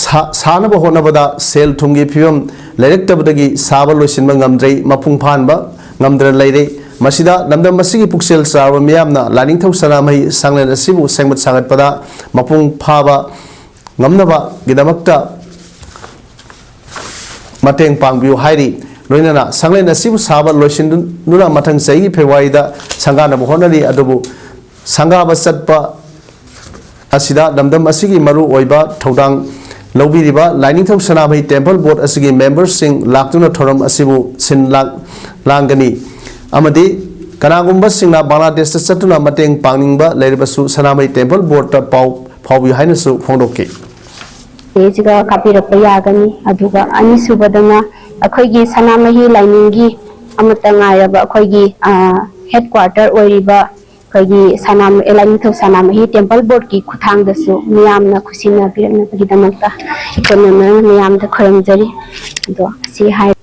ꯁꯥ-, ꯁꯥꯅꯕ ꯍꯣꯠꯅꯕꯗ ꯁꯦꯜ ꯊꯨꯝꯒꯤ ꯐꯤꯕꯝ ꯂꯩꯔꯛꯇꯕꯗꯒꯤ ꯁꯥꯕ ꯂꯣꯏꯁꯤꯟꯕ ꯉꯝꯗ꯭ꯔꯦ, ꯃꯄꯨꯡ ꯐꯥꯍꯟꯕ ꯉꯝꯗꯅ ꯂꯩꯔꯦ꯫ ꯃꯁꯤꯗ ꯂꯝꯗꯝ ꯑꯁꯤꯒꯤ ꯄꯨꯛꯆꯦꯜ ꯆꯥꯎꯔꯕ ꯃꯤꯌꯥꯝꯅ ꯂꯥꯏꯅꯤꯡꯊꯧ ꯁꯅꯥꯃꯍꯤ ꯁꯪꯂꯦꯟ ꯑꯁꯤꯕꯨ ꯁꯦꯝꯒꯠ ꯁꯥꯒꯠꯄꯗ ꯃꯄꯨꯡ ꯐꯥꯕ ꯉꯝꯅꯕꯒꯤꯗꯃꯛꯇ ꯃꯇꯦꯡ ꯄꯥꯡꯕꯤꯌꯨ ꯍꯥꯏꯔꯤ꯫ ꯂꯣꯏꯅꯅ ꯁꯪꯂꯦꯟ ꯑꯁꯤꯕꯨ ꯁꯥꯕ ꯂꯣꯏꯁꯤꯟꯗꯨꯅ ꯃꯊꯪ ꯆꯍꯤꯒꯤ ꯐꯦꯕ꯭ꯔꯨꯋꯥꯔꯤꯗ ꯁꯪꯒꯥꯅꯕ ꯍꯣꯠꯅꯔꯤ꯫ ꯑꯗꯨꯕꯨ ꯁꯪꯒꯥꯕ ꯆꯠꯄ ꯑꯁꯤꯗ ꯂꯝꯗꯝ ꯑꯁꯤꯒꯤ ꯃꯔꯨ ꯑꯣꯏꯕ ꯊꯧꯗꯥꯡ ꯂꯧꯕꯤꯔꯤꯕ ꯂꯥꯏꯅꯤꯡꯊꯧ ꯁꯅꯥꯃꯍꯤ ꯇꯦꯝꯄꯜ ꯕꯣꯔꯗ ꯑꯁꯤꯒꯤ ꯃꯦꯝꯕꯔꯁꯤꯡ ꯂꯥꯛꯇꯨꯅ ꯊꯧꯔꯝ ꯑꯁꯤꯕꯨ ꯁꯤꯟ ꯂꯥꯡ-, ꯂꯥꯡꯒꯅꯤ ꯑꯃꯗꯤ ꯀꯅꯥꯒꯨꯝꯕꯁꯤꯡꯅ ꯕꯪꯒ꯭ꯂꯥꯗꯦꯁꯇ ꯆꯠꯇꯨꯅ ꯃꯇꯦꯡ ꯄꯥꯡꯅꯤꯡꯕ ꯂꯩꯔꯕꯁꯨ ꯁꯅꯥꯃꯍꯤ ꯇꯦꯝꯄꯜ ꯕꯣꯔꯗꯇ ꯄꯥꯎ ꯐꯥꯎꯕꯤꯌꯨ ꯍꯥꯏꯅꯁꯨ ꯐꯣꯡꯗꯣꯛꯈꯤ꯫ ꯁꯤꯒ ꯀꯥꯞꯄꯤꯔꯛꯄ ꯌꯥꯒꯅꯤ꯫ ꯑꯗꯨꯒ ꯑꯅꯤꯁꯨꯕꯗꯅ ꯑꯩꯈꯣꯏꯒꯤ ꯁꯅꯥꯃꯍꯤ ꯂꯥꯏꯅꯤꯡꯒꯤ ꯑꯃꯠꯇ ꯉꯥꯏꯔꯕ ꯑꯩꯈꯣꯏꯒꯤ, ꯑ, ꯍꯦꯗ ꯀ꯭ꯋꯥꯔꯇꯔ ꯑꯣꯏꯔꯤꯕ ꯑꯩꯈꯣꯏꯒꯤ ꯁꯅꯥꯃ-, ꯂꯥꯏꯅꯤꯡꯊꯧ ꯁꯅꯥꯃꯍꯤ ꯇꯦꯝꯄꯜ ꯕꯣꯔꯗꯀꯤ ꯈꯨꯠꯊꯥꯡꯗꯁꯨ ꯃꯤꯌꯥꯝꯅ ꯈꯨꯠꯁꯤꯟꯅ ꯄꯤꯔꯛꯅꯕꯒꯤꯗꯃꯛꯇ ꯏꯈꯣꯟ ꯅꯝꯗꯨꯅ ꯃꯤꯌꯥꯝꯗ ꯈꯨꯔꯨꯝꯖꯔꯤ꯫ ꯑꯗꯣ ꯑꯁꯤ ꯍꯥꯏ-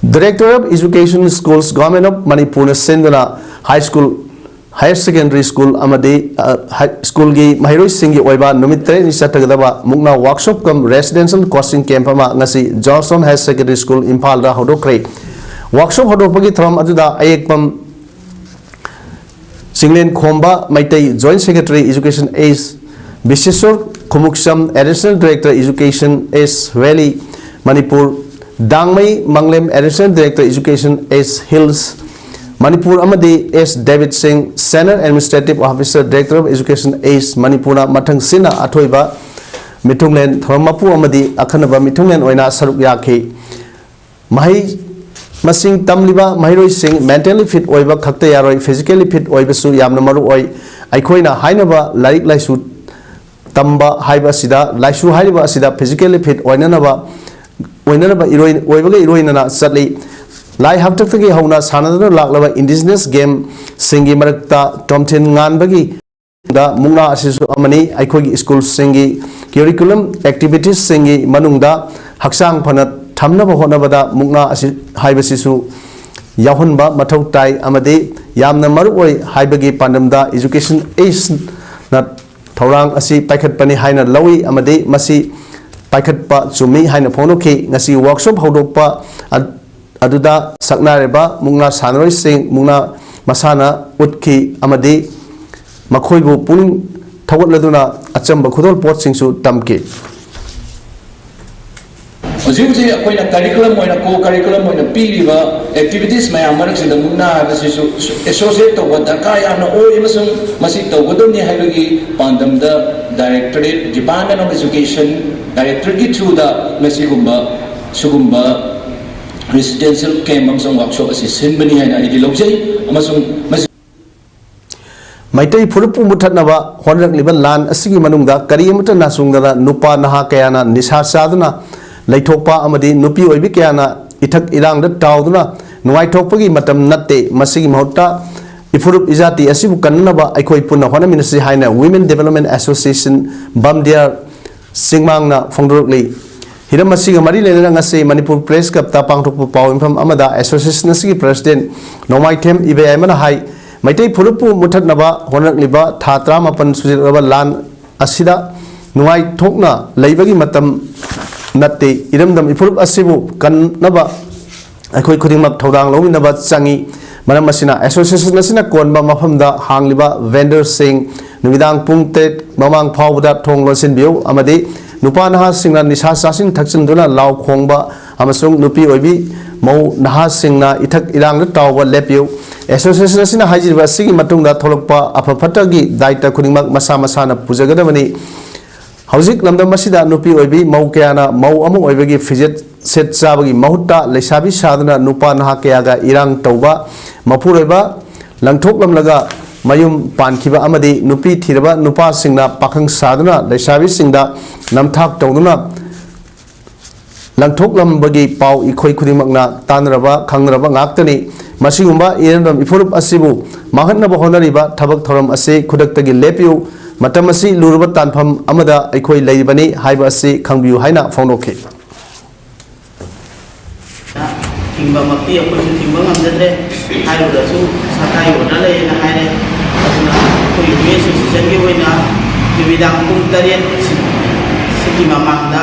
Director of Education Schools, Government of ꯃꯅꯤꯄꯨꯔꯅ ꯁꯤꯟꯗꯨꯅ High School, Higher Secondary School ꯑꯃꯗꯤ ꯁ꯭ꯀꯨꯜꯒꯤ ꯃꯍꯩꯔꯣꯏꯁꯤꯡꯒꯤ ꯑꯣꯏꯕ ꯅꯨꯃꯤꯠ ꯇꯔꯦꯠꯅꯤ ꯆꯠꯊꯒꯗꯕ ꯃꯨꯛꯅꯥ Workshop cum Residential Coaching Camp ꯑꯃ ꯉꯁꯤ Johnstone Higher Secondary School ꯏꯝꯐꯥꯜꯗ ꯍꯧꯗꯣꯛꯈ꯭ꯔꯦ꯫ Workshop ꯍꯧꯗꯣꯛꯄꯒꯤ ꯊꯧꯔꯝ ꯑꯗꯨꯗ ꯑꯌꯦꯛꯄꯝ ꯆꯤꯡꯂꯦꯟ ꯈꯣꯝꯕ Meitei, Joint Secretary Education S ꯕꯤꯁꯦꯁꯣꯔ, ꯈꯨꯃꯨꯛꯁꯝ Additional Director Education S Valley Manipur, ꯗꯥꯡꯃꯩ ꯃꯪꯂꯦꯝ Additional Director Education S Hills Manipur ꯑꯃꯗꯤ S ꯗꯦꯕꯤꯠ ꯁꯤꯡ, Senior Administrative Officer, Director of Education S ꯃꯅꯤꯄꯨꯔꯅ ꯃꯊꯪ ꯁꯤꯟꯅ ꯑꯊꯣꯏꯕ ꯃꯤꯊꯨꯡꯂꯦꯟ ꯊꯧꯔꯝ ꯃꯄꯨ ꯑꯃꯗꯤ ꯑꯈꯟꯅꯕ ꯃꯤꯊꯨꯡꯂꯦꯟ ꯑꯣꯏꯅ ꯁꯔꯨꯛ ꯌꯥꯈꯤ꯫ ꯃꯍꯩ ꯃꯁꯤꯡ ꯇꯝꯂꯤꯕ ꯃꯍꯩꯔꯣꯏꯁꯤꯡ mentally fit ꯑꯣꯏꯕ ꯈꯛꯇ ꯌꯥꯔꯣꯏ, physically fit ꯑꯣꯏꯕꯁꯨ ꯌꯥꯝꯅ ꯃꯔꯨ ꯑꯣꯏ꯫ ꯑꯩꯈꯣꯏꯅ ꯍꯥꯏꯅꯕ ꯂꯥꯏꯔꯤꯛ ꯂꯥꯏꯁꯨ ꯇꯝꯕ ꯍꯥꯏꯕ ꯑꯁꯤꯗ, ꯂꯥꯏꯁꯨ ꯍꯥꯏꯔꯤꯕ ꯑꯁꯤꯗ physically fit ꯑꯣꯏꯅꯅꯕ, ꯑꯣꯏꯅꯅꯕ ꯏꯔꯣꯏ-, ꯑꯣꯏꯕꯒ ꯏꯔꯣꯏꯅꯅ ꯆꯠꯂꯤ꯫ ꯂꯥꯏ ꯍꯥꯛꯇꯛꯇꯒꯤ ꯍꯧꯅ ꯁꯥꯟꯅꯗꯨꯅ ꯂꯥꯛꯂꯕ indigenous game ꯁꯤꯡꯒꯤ ꯃꯔꯛꯇ ꯇꯣꯝꯊꯤꯟ ꯉꯥꯟꯕꯒꯤ ꯃꯨꯛꯅꯥ ꯑꯁꯤꯁꯨ ꯑꯃꯅꯤ꯫ ꯑꯩꯈꯣꯏꯒꯤ ꯁ꯭ꯀꯨꯜꯁꯤꯡꯒꯤ curriculum activities ꯁꯤꯡꯒꯤ ꯃꯅꯨꯡꯗ ꯍꯛꯆꯥꯡ ꯐꯅ ꯊꯝꯅꯕ ꯍꯣꯠꯅꯕꯗ ꯃꯨꯛꯅꯥ ꯑꯁꯤ ꯍꯥꯏꯕꯁꯤꯁꯨ ꯌꯥꯎꯍꯟꯕ ꯃꯊꯧ ꯇꯥꯏ ꯑꯃꯗꯤ ꯌꯥꯝꯅ ꯃꯔꯨ ꯑꯣꯏ ꯍꯥꯏꯕꯒꯤ ꯄꯥꯟꯗꯝꯗ Education S ꯅ ꯊꯧꯔꯥꯡ ꯑꯁꯤ ꯄꯥꯏꯈꯠꯄꯅꯤ ꯍꯥꯏꯅ ꯂꯧꯏ ꯑꯃꯗꯤ ꯃꯁꯤ ꯄꯥꯏꯈꯠꯄ ꯆꯨꯝꯃꯤ ꯍꯥꯏꯅ ꯐꯣꯡꯗꯣꯛꯈꯤ꯫ ꯉꯁꯤ workshop ꯍꯧꯗꯣꯛꯄ ꯑ-, ꯑꯗꯨꯗ ꯁꯛꯅꯥꯏꯔꯕ ꯃꯨꯛꯅꯥ ꯁꯥꯟꯅꯔꯣꯏꯁꯤꯡ, ꯃꯨꯛꯅꯥ ꯃꯁꯥꯟꯅ ꯎꯠꯈꯤ ꯑꯃꯗꯤ ꯃꯈꯣꯏꯕꯨ ꯄꯨꯛꯅꯤꯡ ꯊꯧꯒꯠꯂꯗꯨꯅ ꯑꯆꯝꯕ ꯈꯨꯗꯣꯜ ꯄꯣꯠꯁꯤꯡꯁꯨ ꯇꯝꯈꯤ꯫ ꯍꯧꯖꯤꯛ ꯍꯧꯖꯤꯛ ꯑꯩꯈꯣꯏꯅ curriculum ꯑꯣꯏꯅ, co curriculum ꯑꯣꯏꯅ ꯄꯤꯔꯤꯕ activities ꯃꯌꯥꯝ ꯃꯔꯛꯁꯤꯗ ꯃꯨꯛꯅꯥ ꯍꯥꯏꯕꯁꯤꯁꯨ associate ꯇꯧꯕ ꯗꯔꯀꯥꯔ ꯌꯥꯝꯅ ꯑꯣꯏ ꯑꯃꯁꯨꯡ ꯃꯁꯤ ꯇꯧꯒꯗꯕꯅꯤ ꯍꯥꯏꯕꯒꯤ ꯄꯥꯟꯗꯝꯗ Directorate, Department of Education, Directorate ꯀꯤ through ꯗ ꯃꯁꯤꯒꯨꯝꯕ, ꯁꯤꯒꯨꯝꯕ residential camp ꯑꯃꯁꯨꯡ workshop ꯑꯁꯤ ꯁꯤꯟꯕꯅꯤ ꯍꯥꯏꯅ ꯑꯩꯗꯤ ꯂꯧꯖꯩ ꯑꯃꯁꯨꯡ ꯃꯁꯤ ꯃꯩꯇꯩ ꯐꯨꯔꯨꯞꯄꯨ ꯃꯨꯠꯊꯠꯅꯕ ꯍꯣꯠꯅꯔꯛꯂꯤꯕ ꯂꯥꯟ ꯑꯁꯤꯒꯤ ꯃꯅꯨꯡꯗ ꯀꯔꯤ ꯑꯃꯠꯇ ꯅꯥꯆꯨꯡꯗꯅ ꯅꯨꯄꯥ ꯅꯍꯥ ꯀꯌꯥꯅ ꯅꯤꯁꯥ ꯆꯥꯗꯨꯅ ꯂꯩꯊꯣꯛꯄ ꯑꯃꯗꯤ ꯅꯨꯄꯤ ꯑꯣꯏꯕꯤ ꯀꯌꯥꯅ ꯏꯊꯛ ꯏꯔꯥꯡꯗ ꯇꯥꯎꯗꯨꯅ ꯅꯨꯡꯉꯥꯏꯊꯣꯛꯄꯒꯤ ꯃꯇꯝ ꯅꯠꯇꯦ꯫ ꯃꯁꯤꯒꯤ ꯃꯍꯨꯠꯇ ꯏꯐꯨꯔꯨꯞ ꯏꯖꯥꯇꯤ ꯑꯁꯤꯕꯨ ꯀꯟꯅꯅꯕ ꯑꯩꯈꯣꯏ ꯄꯨꯟꯅ ꯍꯣꯠꯅꯃꯤꯟꯅꯁꯤ ꯍꯥꯏꯅ Women Development Association ꯕꯝꯗꯤꯌꯥ ꯆꯤꯡꯃꯥꯡꯅ ꯐꯣꯡꯗꯣꯔꯛꯂꯤ꯫ ꯍꯤꯔꯝ ꯑꯁꯤꯒ ꯃꯔꯤ ꯂꯩꯅꯅ ꯉꯁꯤ ꯃꯅꯤꯄꯨꯔ ꯄ꯭ꯔꯦꯁ ꯀ꯭ꯂꯕꯇ ꯄꯥꯡꯊꯣꯛꯄ ꯄꯥꯎ ꯃꯤꯐꯝ ꯑꯃꯗ ꯑꯦꯁꯣꯁꯤꯌꯦꯁꯟ ꯑꯁꯤꯒꯤ ꯄ꯭ꯔꯦꯁꯤꯗꯦꯟꯠ ꯅꯣꯡꯃꯥꯏꯊꯦꯝ ꯏꯕꯦꯌꯥꯏꯃꯅ ꯍꯥꯏ, ꯃꯩꯇꯩ ꯐꯨꯔꯨꯞꯄꯨ ꯃꯨꯠꯊꯠꯅꯕ ꯍꯣꯠꯅꯔꯛꯂꯤꯕ ꯊꯥ ꯇꯔꯥꯃꯥꯄꯟ ꯁꯨꯖꯤꯜꯂꯛꯂꯕ ꯂꯥꯟ ꯑꯁꯤꯗ ꯅꯨꯡꯉꯥꯏꯊꯣꯛꯅ ꯂꯩꯕꯒꯤ ꯃꯇꯝ ꯅꯠꯇꯦ꯫ ꯏꯔꯝꯗꯝ ꯏꯐꯨꯔꯨꯞ ꯑꯁꯤꯕꯨ ꯀꯟꯅꯕ ꯑꯩꯈꯣꯏ ꯈꯨꯗꯤꯡꯃꯛ ꯊꯧꯗꯥꯡ ꯂꯧꯃꯤꯟꯅꯕ ꯆꯪꯏ꯫ ꯃꯔꯝ ꯑꯁꯤꯅ ꯑꯦꯁꯣꯁꯤꯌꯦꯁꯟ ꯑꯁꯤꯅ ꯀꯣꯟꯕ ꯃꯐꯝꯗ ꯍꯥꯡꯂꯤꯕ ꯚꯦꯟꯗꯔꯁꯤꯡ ꯅꯨꯃꯤꯗꯥꯡ ꯄꯨꯡ ꯇꯔꯦꯠ ꯃꯃꯥꯡ ꯐꯥꯎꯕꯗ ꯊꯣꯡ ꯂꯣꯟꯁꯤꯟꯕꯤꯌꯨ ꯑꯃꯗꯤ ꯅꯨꯄꯥ ꯅꯍꯥꯁꯤꯡꯅ ꯅꯤꯁꯥ ꯆꯥꯁꯤꯟ ꯊꯛꯆꯤꯟꯗꯨꯅ ꯂꯥꯎ ꯈꯣꯡꯕ ꯑꯃꯁꯨꯡ ꯅꯨꯄꯤ ꯑꯣꯏꯕꯤ ꯃꯧ ꯅꯍꯥꯁꯤꯡꯅ ꯏꯊꯛ ꯏꯔꯥꯡꯗ ꯇꯥꯎꯕ ꯂꯦꯞꯄꯤꯌꯨ꯫ ꯑꯦꯁꯣꯁꯤꯌꯦꯁꯟ ꯑꯁꯤꯅ ꯍꯥꯏꯖꯔꯤꯕ ꯑꯁꯤꯒꯤ ꯃꯇꯨꯡꯗ ꯊꯣꯛꯂꯛꯄ ꯑꯐ ꯐꯠꯇꯒꯤ ꯗꯥꯏꯇ ꯈꯨꯗꯤꯡꯃꯛ ꯃꯁꯥ ꯃꯁꯥꯅ ꯄꯨꯖꯒꯗꯕꯅꯤ꯫ ꯍꯧꯖꯤꯛ ꯂꯝꯗꯝ ꯑꯁꯤꯗ ꯅꯨꯄꯤ ꯑꯣꯏꯕꯤ ꯃꯧ ꯀꯌꯥꯅ ꯃꯧ ꯑꯃ ꯑꯣꯏꯕꯒꯤ ꯐꯤꯖꯦꯠ ꯁꯦꯠ ꯆꯥꯕꯒꯤ ꯃꯍꯨꯠꯇ ꯂꯩꯁꯥꯕꯤ ꯁꯥꯗꯨꯅ ꯅꯨꯄꯥ ꯅꯍꯥ ꯀꯌꯥꯒ ꯏꯔꯥꯡ ꯇꯧꯕ, ꯃꯄꯨꯔꯣꯏꯕ ꯂꯪꯊꯣꯛꯂꯝꯂꯒ ꯃꯌꯨꯝ ꯄꯥꯟꯈꯤꯕ ꯑꯃꯗꯤ ꯅꯨꯄꯤ ꯊꯤꯔꯕ ꯅꯨꯄꯥꯁꯤꯡꯅ ꯄꯥꯈꯪ ꯁꯥꯗꯨꯅ ꯂꯩꯁꯥꯕꯤꯁꯤꯡꯗ ꯅꯝꯊꯥꯛ ꯇꯧꯗꯨꯅ ꯂꯪꯊꯣꯛꯂꯝꯕꯒꯤ ꯄꯥꯎ ꯑꯩꯈꯣꯏ ꯈꯨꯗꯤꯡꯃꯛꯅ ꯇꯥꯟꯅꯔꯕ ꯈꯪꯅꯔꯕ ꯉꯥꯛꯇꯅꯤ꯫ ꯃꯁꯤꯒꯨꯝꯕ ꯏꯔꯝꯗꯝ ꯏꯐꯨꯔꯨꯞ ꯑꯁꯤꯕꯨ ꯃꯥꯡꯍꯟꯅꯕ ꯍꯣꯠꯅꯔꯤꯕ ꯊꯕꯛ ꯊꯧꯔꯝ ꯑꯁꯤ ꯈꯨꯗꯛꯇꯒꯤ ꯂꯦꯞꯄꯤꯌꯨ꯫ ꯃꯇꯝ ꯑꯁꯤ ꯂꯨꯔꯕ ꯇꯥꯟꯐꯝ ꯑꯃꯗ ꯑꯩꯈꯣꯏ ꯂꯩꯔꯤꯕꯅꯤ ꯍꯥꯏꯕ ꯑꯁꯤ ꯈꯪꯕꯤꯌꯨ ꯍꯥꯏꯅ ꯐꯣꯡꯗꯣꯛꯈꯤ꯫ ꯊꯤꯡꯕꯃꯛꯇꯤ ꯑꯩꯈꯣꯏꯁꯨ ꯊꯤꯡꯕ ꯉꯝꯖꯗ꯭ꯔꯦ꯫ ꯍꯥꯏꯔꯨꯔꯁꯨ ꯁꯔꯀꯥꯔꯒꯤ ꯑꯣꯔꯗꯔ ꯂꯩꯌꯦꯅ ꯍꯥꯏꯔꯦ꯫ ꯑꯗꯨꯅ ꯑꯩꯈꯣꯏ ꯋꯨꯃꯦꯟ ꯑꯦꯁꯣꯁꯤꯌꯦꯁꯟꯒꯤ ꯑꯣꯏꯅ ꯅꯨꯃꯤꯗꯥꯡ ꯄꯨꯡ ꯇꯔꯦꯠ ꯁꯤꯒꯤ ꯃꯃꯥꯡꯗ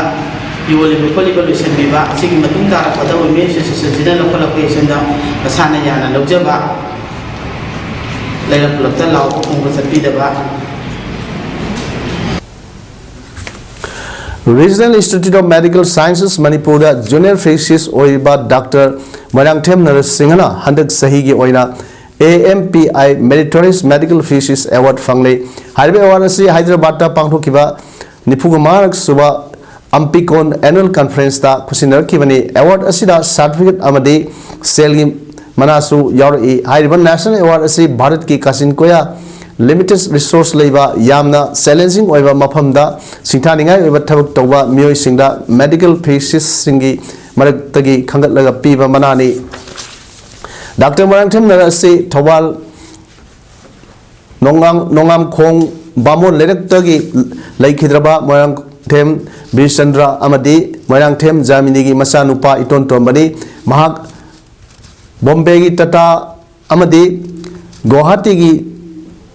ꯌꯣꯜꯂꯤꯕ ꯈꯣꯠꯂꯤꯕ ꯂꯣꯏꯁꯤꯟꯕꯤꯕ, ꯑꯁꯤꯒꯤ ꯃꯇꯨꯡ ꯇꯥꯔꯛꯄꯗ ꯋꯨꯃꯦꯟ ꯑꯦꯁꯣꯁꯤꯌꯦꯁꯟꯁꯤꯅ ꯂꯧꯈꯠꯂꯛꯄ ꯑꯦꯛꯁꯟꯗ ꯃꯁꯥꯅ ꯌꯥꯅ ꯂꯧꯖꯕ, ꯂꯩꯔꯛ ꯄꯨꯂꯞꯇ ꯂꯥꯎꯕ ꯈꯣꯡꯕ ꯆꯠꯄꯤꯗꯕ꯫ Regional Institute of Medical Sciences ꯃꯅꯤꯄꯨꯔꯗ ꯖꯨꯅꯤꯌꯔ ꯐꯤꯖꯤꯁꯤꯁ ꯑꯣꯏꯔꯤꯕ ꯗꯥꯛꯇꯔ ꯃꯣꯏꯔꯥꯡꯊꯦꯝ ꯅꯔꯁꯤꯡꯍꯅ ꯍꯟꯗꯛ ꯆꯍꯤꯒꯤ ꯑꯣꯏꯅ A M P I Meritorious Medical Physicist Award ꯐꯪꯂꯦ꯫ ꯍꯥꯏꯔꯤꯕ ꯑꯦꯋꯥꯔꯗ ꯑꯁꯤ ꯍꯥꯏꯗ꯭ꯔꯕꯥꯗꯇ ꯄꯥꯡꯊꯣꯛꯈꯤꯕ ꯅꯤꯐꯨꯒ ꯃꯉꯥꯔꯛ ꯁꯨꯕ ꯑꯝꯄꯤꯀꯣꯟ ꯑꯦꯅꯨꯑꯦꯜ ꯀꯟꯐꯔꯦꯟꯁꯇ ꯈꯨꯠꯁꯤꯟꯅꯔꯛꯈꯤꯕꯅꯤ꯫ ꯑꯦꯋꯥꯔꯗ ꯑꯁꯤꯗ ꯁꯥꯔꯇꯤꯐꯤꯀꯦꯠ ꯑꯃꯗꯤ ꯁꯦꯜꯒꯤ ꯃꯅꯥꯁꯨ ꯌꯥꯎꯔꯛꯏ꯫ ꯍꯥꯏꯔꯤꯕ ꯅꯦꯁꯅꯦꯜ ꯑꯦꯋꯥꯔꯗ ꯑꯁꯤ ꯚꯥꯔꯠꯀꯤ ꯀꯥꯆꯤꯟ ꯀꯣꯌꯥ ꯂꯤꯃꯤꯇꯦꯗ ꯔꯤꯁꯣꯔꯁ ꯂꯩꯕ ꯌꯥꯝꯅ ꯆꯦꯂꯦꯟꯖꯤꯡ ꯑꯣꯏꯕ ꯃꯐꯝꯗ ꯁꯤꯡꯊꯥꯅꯤꯡꯉꯥꯏ ꯑꯣꯏꯕ ꯊꯕꯛ ꯇꯧꯕ ꯃꯤꯑꯣꯏꯁꯤꯡꯗ ꯃꯦꯗꯤꯀꯦꯜ ꯐꯤꯖꯤꯁꯤꯁꯁꯤꯡꯒꯤ ꯃꯔꯛꯇꯒꯤ ꯈꯟꯒꯠꯂꯒ ꯄꯤꯕ ꯃꯅꯥꯅꯤ꯫ ꯗꯥꯛꯇꯔ ꯃꯣꯏꯔꯥꯡꯊꯦꯝ ꯅꯔꯁ ꯑꯁꯤ ꯊꯧꯕꯥꯜ ꯅꯣꯡꯉꯥꯝ-, ꯅꯣꯡꯉꯥꯝꯈꯣꯡ ꯕꯥꯃꯣꯟ ꯂꯩꯔꯛꯇꯒꯤ ꯂꯩꯈꯤꯗ꯭ꯔꯕ ꯃꯣꯏꯔꯥꯡ-, ꯊꯦꯝ ꯕꯤꯔꯆꯟꯗ꯭ꯔ ꯑꯃꯗꯤ ꯃꯣꯏꯔꯥꯡꯊꯦꯝ ꯖꯥꯃꯤꯅꯤꯒꯤ ꯃꯆꯥꯅꯨꯄꯥ ꯏꯇꯣꯟ ꯇꯣꯟꯕꯅꯤ꯫ ꯃꯍꯥꯛ ꯕꯣꯝꯕꯦꯒꯤ ꯇꯥꯇꯥ ꯑꯃꯗꯤ ꯒꯨꯋꯥꯍꯥꯇꯤꯒꯤ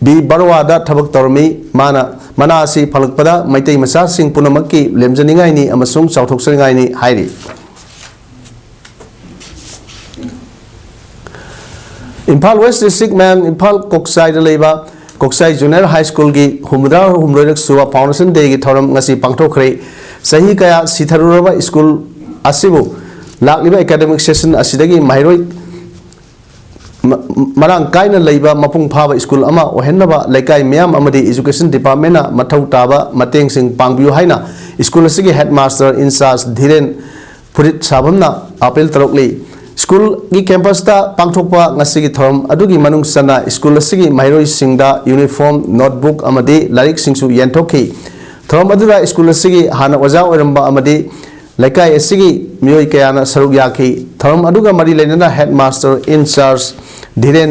ꯕꯤ ꯕꯔꯋꯥꯗ ꯊꯕꯛ ꯇꯧꯔꯝꯃꯤ꯫ ꯃꯥꯅ, ꯃꯅꯥ ꯑꯁꯤ ꯐꯪꯂꯛꯄꯗ ꯃꯩꯇꯩ ꯃꯆꯥꯁꯤꯡ ꯄꯨꯝꯅꯃꯛꯀꯤ ꯂꯦꯝꯖꯅꯤꯡꯉꯥꯏꯅꯤ ꯑꯃꯁꯨꯡ ꯆꯥꯎꯊꯣꯛꯆꯅꯤꯡꯉꯥꯏꯅꯤ ꯍꯥꯏꯔꯤ꯫ ꯏꯝꯐꯥꯜ ꯋꯦꯁ ꯗꯤꯁꯇ꯭ꯔꯤꯛ ꯃꯌꯥꯡ ꯏꯝꯐꯥꯜ ꯀꯣꯛꯆꯥꯏꯗ ꯂꯩꯕ ꯀꯣꯛꯆꯥꯏ ꯖꯨꯅꯤꯌꯔ ꯍꯥꯏ ꯁ꯭ꯀꯨꯜꯒꯤ ꯍꯨꯝꯐꯨꯇꯔꯥ ꯍꯨꯝꯗꯣꯏꯔꯛ ꯁꯨꯕ ꯐꯥꯎꯟꯗꯦꯁꯟ ꯗꯦꯒꯤ ꯊꯧꯔꯝ ꯉꯁꯤ ꯄꯥꯡꯊꯣꯛꯈ꯭ꯔꯦ꯫ ꯆꯍꯤ ꯀꯌꯥ ꯁꯤꯊꯔꯨꯔꯕ ꯁ꯭ꯀꯨꯜ ꯑꯁꯤꯕꯨ ꯂꯥꯛꯂꯤꯕ ꯑꯦꯀꯥꯗꯃꯤꯛ ꯁꯦꯁꯟ ꯑꯁꯤꯗꯒꯤ ꯃꯍꯩꯔꯣꯏ ꯃ-, ꯃꯔꯥꯡ ꯀꯥꯏꯅ ꯂꯩꯕ ꯃꯄꯨꯡ ꯐꯥꯕ ꯁ꯭ꯀꯨꯜ ꯑꯃ ꯑꯣꯏꯍꯟꯅꯕ ꯂꯩꯀꯥꯏ ꯃꯤꯌꯥꯝ ꯑꯃꯗꯤ ꯏꯖꯨꯀꯦꯁꯟ ꯗꯤꯄꯥꯔꯠꯃꯦꯟꯅ ꯃꯊꯧ ꯇꯥꯕ ꯃꯇꯦꯡꯁꯤꯡ ꯄꯥꯡꯕꯤꯌꯨ ꯍꯥꯏꯅ ꯁ꯭ꯀꯨꯜ ꯑꯁꯤꯒꯤ ꯍꯦꯗꯃꯥꯁꯇꯔ ꯏꯟꯆꯥꯔꯖ ꯙꯤꯔꯦꯟ ꯐꯨꯔꯤꯠ ꯁꯥꯕꯝꯅ ꯑꯥꯄꯤꯜ ꯇꯧꯔꯛꯂꯤ꯫ ꯁ꯭ꯀꯨꯜꯒꯤ ꯀꯦꯝꯄꯁꯇ ꯄꯥꯡꯊꯣꯛꯄ ꯉꯁꯤꯒꯤ ꯊꯧꯔꯝ ꯑꯗꯨꯒꯤ ꯃꯅꯨꯡ ꯆꯟꯅ ꯁ꯭ꯀꯨꯜ ꯑꯁꯤꯒꯤ ꯃꯍꯩꯔꯣꯏꯁꯤꯡꯗ ꯌꯨꯅꯤꯐꯣꯔꯝ, ꯅꯣꯠꯕꯨꯛ ꯑꯃꯗꯤ ꯂꯥꯏꯔꯤꯛꯁꯤꯡꯁꯨ ꯌꯦꯟꯊꯣꯛꯈꯤ꯫ ꯊꯧꯔꯝ ꯑꯗꯨꯗ ꯁ꯭ꯀꯨꯜ ꯑꯁꯤꯒꯤ ꯍꯥꯟꯅ ꯑꯣꯖꯥ ꯑꯣꯏꯔꯝꯕ ꯑꯃꯗꯤ ꯂꯩꯀꯥꯏ ꯑꯁꯤꯒꯤ ꯃꯤꯑꯣꯏ ꯀꯌꯥꯅ ꯁꯔꯨꯛ ꯌꯥꯈꯤ꯫ ꯊꯧꯔꯝ ꯑꯗꯨꯒ ꯃꯔꯤ ꯂꯩꯅꯅ ꯍꯦꯗꯃꯥꯁꯇꯔ ꯏꯟꯆꯥꯔꯖ ꯙꯤꯔꯦꯟ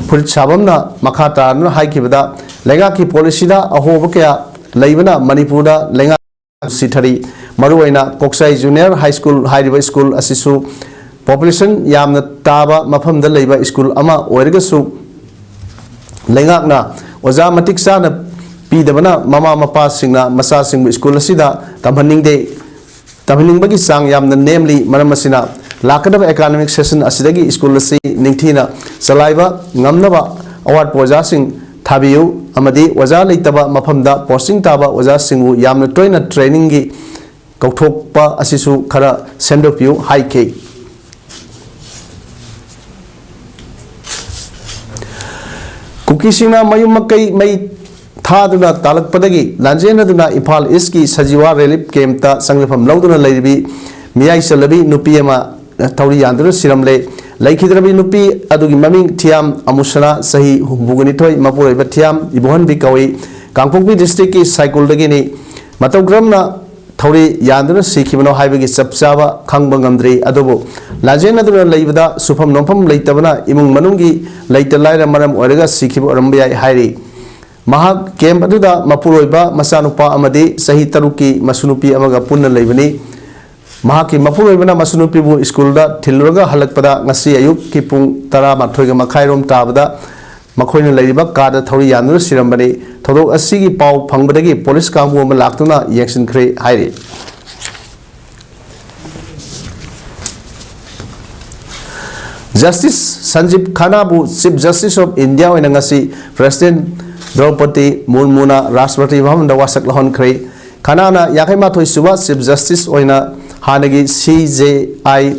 ꯐꯨꯔꯤꯠ ꯁꯥꯕꯝꯅ ꯃꯈꯥ ꯇꯥꯗꯨꯅ ꯍꯥꯏꯈꯤꯕꯗ, ꯂꯩꯉꯥꯛꯀꯤ ꯄꯣꯂꯤꯁꯤꯗ ꯑꯍꯣꯕ ꯀꯌꯥ ꯂꯩꯕꯅ ꯃꯅꯤꯄꯨꯔꯗ ꯂꯩꯉꯥꯛ ꯁꯤꯊꯔꯤ꯫ ꯃꯔꯨꯑꯣꯏꯅ ꯀꯣꯛꯆꯥꯏ ꯖꯨꯅꯤꯌꯔ ꯍꯥꯏ ꯁ꯭ꯀꯨꯜ ꯍꯥꯏꯔꯤꯕ ꯁ꯭ꯀꯨꯜ ꯑꯁꯤꯁꯨ ꯄꯣꯄꯨꯂꯦꯁꯟ ꯌꯥꯝꯅ ꯇꯥꯕ ꯃꯐꯝꯗ ꯂꯩꯕ ꯁ꯭ꯀꯨꯜ ꯑꯃ ꯑꯣꯏꯔꯒꯁꯨ, ꯂꯩꯉꯥꯛꯅ ꯑꯣꯖꯥ ꯃꯇꯤꯛ ꯆꯥꯅ ꯄꯤꯗꯕꯅ ꯃꯃꯥ ꯃꯄꯥꯁꯤꯡꯅ ꯃꯆꯥꯁꯤꯡꯕꯨ ꯁ꯭ꯀꯨꯜ ꯑꯁꯤꯗ ꯇꯝꯍꯟꯅꯤꯡꯗꯦ꯫ ꯇꯝꯍꯟꯅꯤꯡꯕꯒꯤ ꯆꯥꯡ ꯌꯥꯝꯅ ꯅꯦꯝꯂꯤ꯫ ꯃꯔꯝ ꯑꯁꯤꯅ, ꯂꯥꯛꯀꯗꯕ ꯑꯦꯀꯥꯗꯃꯤꯛ ꯁꯦꯁꯟ ꯑꯁꯤꯗꯒꯤ ꯁ꯭ꯀꯨꯜ ꯑꯁꯤ ꯅꯤꯡꯊꯤꯅ ꯆꯂꯥꯏꯕ ꯉꯝꯅꯕ ꯑꯋꯥꯠꯄ ꯑꯣꯖꯥꯁꯤꯡ ꯊꯥꯕꯤꯌꯨ ꯑꯃꯗꯤ ꯑꯣꯖꯥ ꯂꯩꯇꯕ ꯃꯐꯝꯗ ꯄꯣꯁꯇꯤꯡ ꯇꯥꯕ ꯑꯣꯖꯥꯁꯤꯡꯕꯨ ꯌꯥꯝꯅ ꯇꯣꯏꯅ ꯇ꯭ꯔꯦꯅꯤꯡꯒꯤ ꯀꯧꯊꯣꯛꯄ ꯑꯁꯤꯁꯨ ꯈꯔ ꯁꯦꯝꯗꯣꯛꯄꯤꯌꯨ ꯍꯥꯏꯈꯤ꯫ ꯀꯨꯀꯤꯁꯤꯡꯅ ꯃꯌꯨꯝ ꯃꯀꯩ ꯃꯩ ꯊꯥꯗꯨꯅ ꯇꯥꯜꯂꯛꯄꯗꯒꯤ ꯂꯥꯟꯖꯦꯟꯅꯗꯨꯅ ꯏꯝꯐꯥꯜ ꯏꯁꯀꯤ ꯁꯖꯤꯋꯥ ꯔꯤꯂꯤꯐ ꯀꯦꯝꯞꯇ ꯆꯪꯖꯐꯝ ꯂꯧꯗꯨꯅ ꯂꯩꯔꯤꯕꯤ ꯃꯤꯌꯥꯏ ꯆꯜꯂꯕꯤ ꯅꯨꯄꯤ ꯑꯃ ꯊꯧꯔꯤ ꯌꯥꯟꯗꯨꯅ ꯁꯤꯔꯝꯂꯦ꯫ ꯂꯩꯈꯤꯗ꯭ꯔꯕꯤ ꯅꯨꯄꯤ ꯑꯗꯨꯒꯤ ꯃꯃꯤꯡ ꯊꯤꯌꯥꯝ ꯑꯃꯨꯁꯅꯥ, ꯆꯍꯤ ꯍꯨꯝꯐꯨꯒ ꯅꯤꯊꯣꯏ, ꯃꯄꯨꯔꯣꯏꯕ ꯊꯤꯌꯥꯝ ꯏꯕꯣꯍꯟꯕꯤ ꯀꯧꯏ꯫ ꯀꯥꯡꯄꯣꯛꯄꯤ ꯗꯤꯁꯇ꯭ꯔꯤꯛꯀꯤ ꯁꯥꯏꯀꯨꯜꯗꯒꯤꯅꯤ꯫ ꯃꯇꯧ ꯀꯔꯝꯅ ꯊꯧꯔꯤ ꯌꯥꯟꯗꯨꯅ ꯁꯤꯈꯤꯕꯅꯣ ꯍꯥꯏꯕꯒꯤ ꯆꯞ ꯆꯥꯕ ꯈꯪꯕ ꯉꯝꯗ꯭ꯔꯤ꯫ ꯑꯗꯨꯕꯨ ꯂꯥꯟꯖꯦꯟꯅꯗꯨꯅ ꯂꯩꯕꯗ ꯁꯨꯐꯝ ꯅꯣꯝꯐꯝ ꯂꯩꯇꯕꯅ ꯏꯃꯨꯡ ꯃꯅꯨꯡꯒꯤ ꯂꯩꯇ ꯂꯥꯏꯔ ꯃꯔꯝ ꯑꯣꯏꯔꯒ ꯁꯤꯈꯤꯕ ꯑꯣꯏꯔꯝꯕ ꯌꯥꯏ ꯍꯥꯏꯔꯤ꯫ ꯃꯍꯥꯛ ꯀꯦꯝꯞ ꯑꯗꯨꯗ ꯃꯄꯨꯔꯣꯏꯕ, ꯃꯆꯥꯅꯨꯄꯥ ꯑꯃꯗꯤ ꯆꯍꯤ ꯇꯔꯨꯛꯀꯤ ꯃꯁꯨꯅꯨꯄꯤ ꯑꯃꯒ ꯄꯨꯟꯅ ꯂꯩꯕꯅꯤ꯫ ꯃꯍꯥꯛꯀꯤ ꯃꯄꯨꯔꯣꯏꯕꯅ ꯃꯁꯨꯅꯨꯄꯤꯕꯨ ꯁ꯭ꯀꯨꯜꯗ ꯊꯤꯜꯂꯨꯔꯒ ꯍꯜꯂꯛꯄꯗ ꯉꯁꯤ ꯑꯌꯨꯛꯀꯤ ꯄꯨꯡ ꯇꯔꯥꯃꯥꯊꯣꯏꯒ ꯃꯈꯥꯏꯔꯣꯝ ꯇꯥꯕꯗ ꯃꯈꯣꯏꯅ ꯂꯩꯔꯤꯕ ꯀꯥꯗ ꯊꯧꯔꯤ ꯌꯥꯟꯗꯨꯅ ꯁꯤꯔꯝꯕꯅꯤ꯫ ꯊꯧꯗꯣꯛ ꯑꯁꯤꯒꯤ ꯄꯥꯎ ꯐꯪꯕꯗꯒꯤ ꯄꯨꯂꯤꯁ ꯀꯥꯡꯕꯨ ꯑꯃ ꯂꯥꯛꯇꯨꯅ ꯌꯦꯡꯁꯤꯟꯈ꯭ꯔꯦ ꯍꯥꯏꯔꯤ꯫ ꯖꯁꯇꯤꯁ ꯁꯟꯖꯤꯕ ꯈꯟꯅꯥꯕꯨ ꯆꯤꯐ ꯖꯁꯇꯤꯁ ꯑꯣꯐ ꯏꯟꯗꯤꯌꯥ ꯑꯣꯏꯅ ꯉꯁꯤ ꯄ꯭ꯔꯦꯁꯤꯗꯦꯟꯠ ꯗ꯭ꯔꯧꯄꯗꯤ ꯃꯨꯔꯃꯨꯅ ꯔꯥꯁꯇ꯭ꯔꯄꯇꯤ ꯚꯕꯟꯗ ꯋꯥꯁꯛ ꯂꯧꯍꯟꯈ꯭ꯔꯦ꯫ ꯈꯟꯅꯥꯅ ꯌꯥꯡꯈꯩ ꯃꯥꯊꯣꯏ ꯁꯨꯕ ꯆꯤꯐ ꯖꯁꯇꯤꯁ ꯑꯣꯏꯅ ꯍꯥꯟꯅꯒꯤ ꯁꯤ ꯖꯦ ꯑꯥꯏ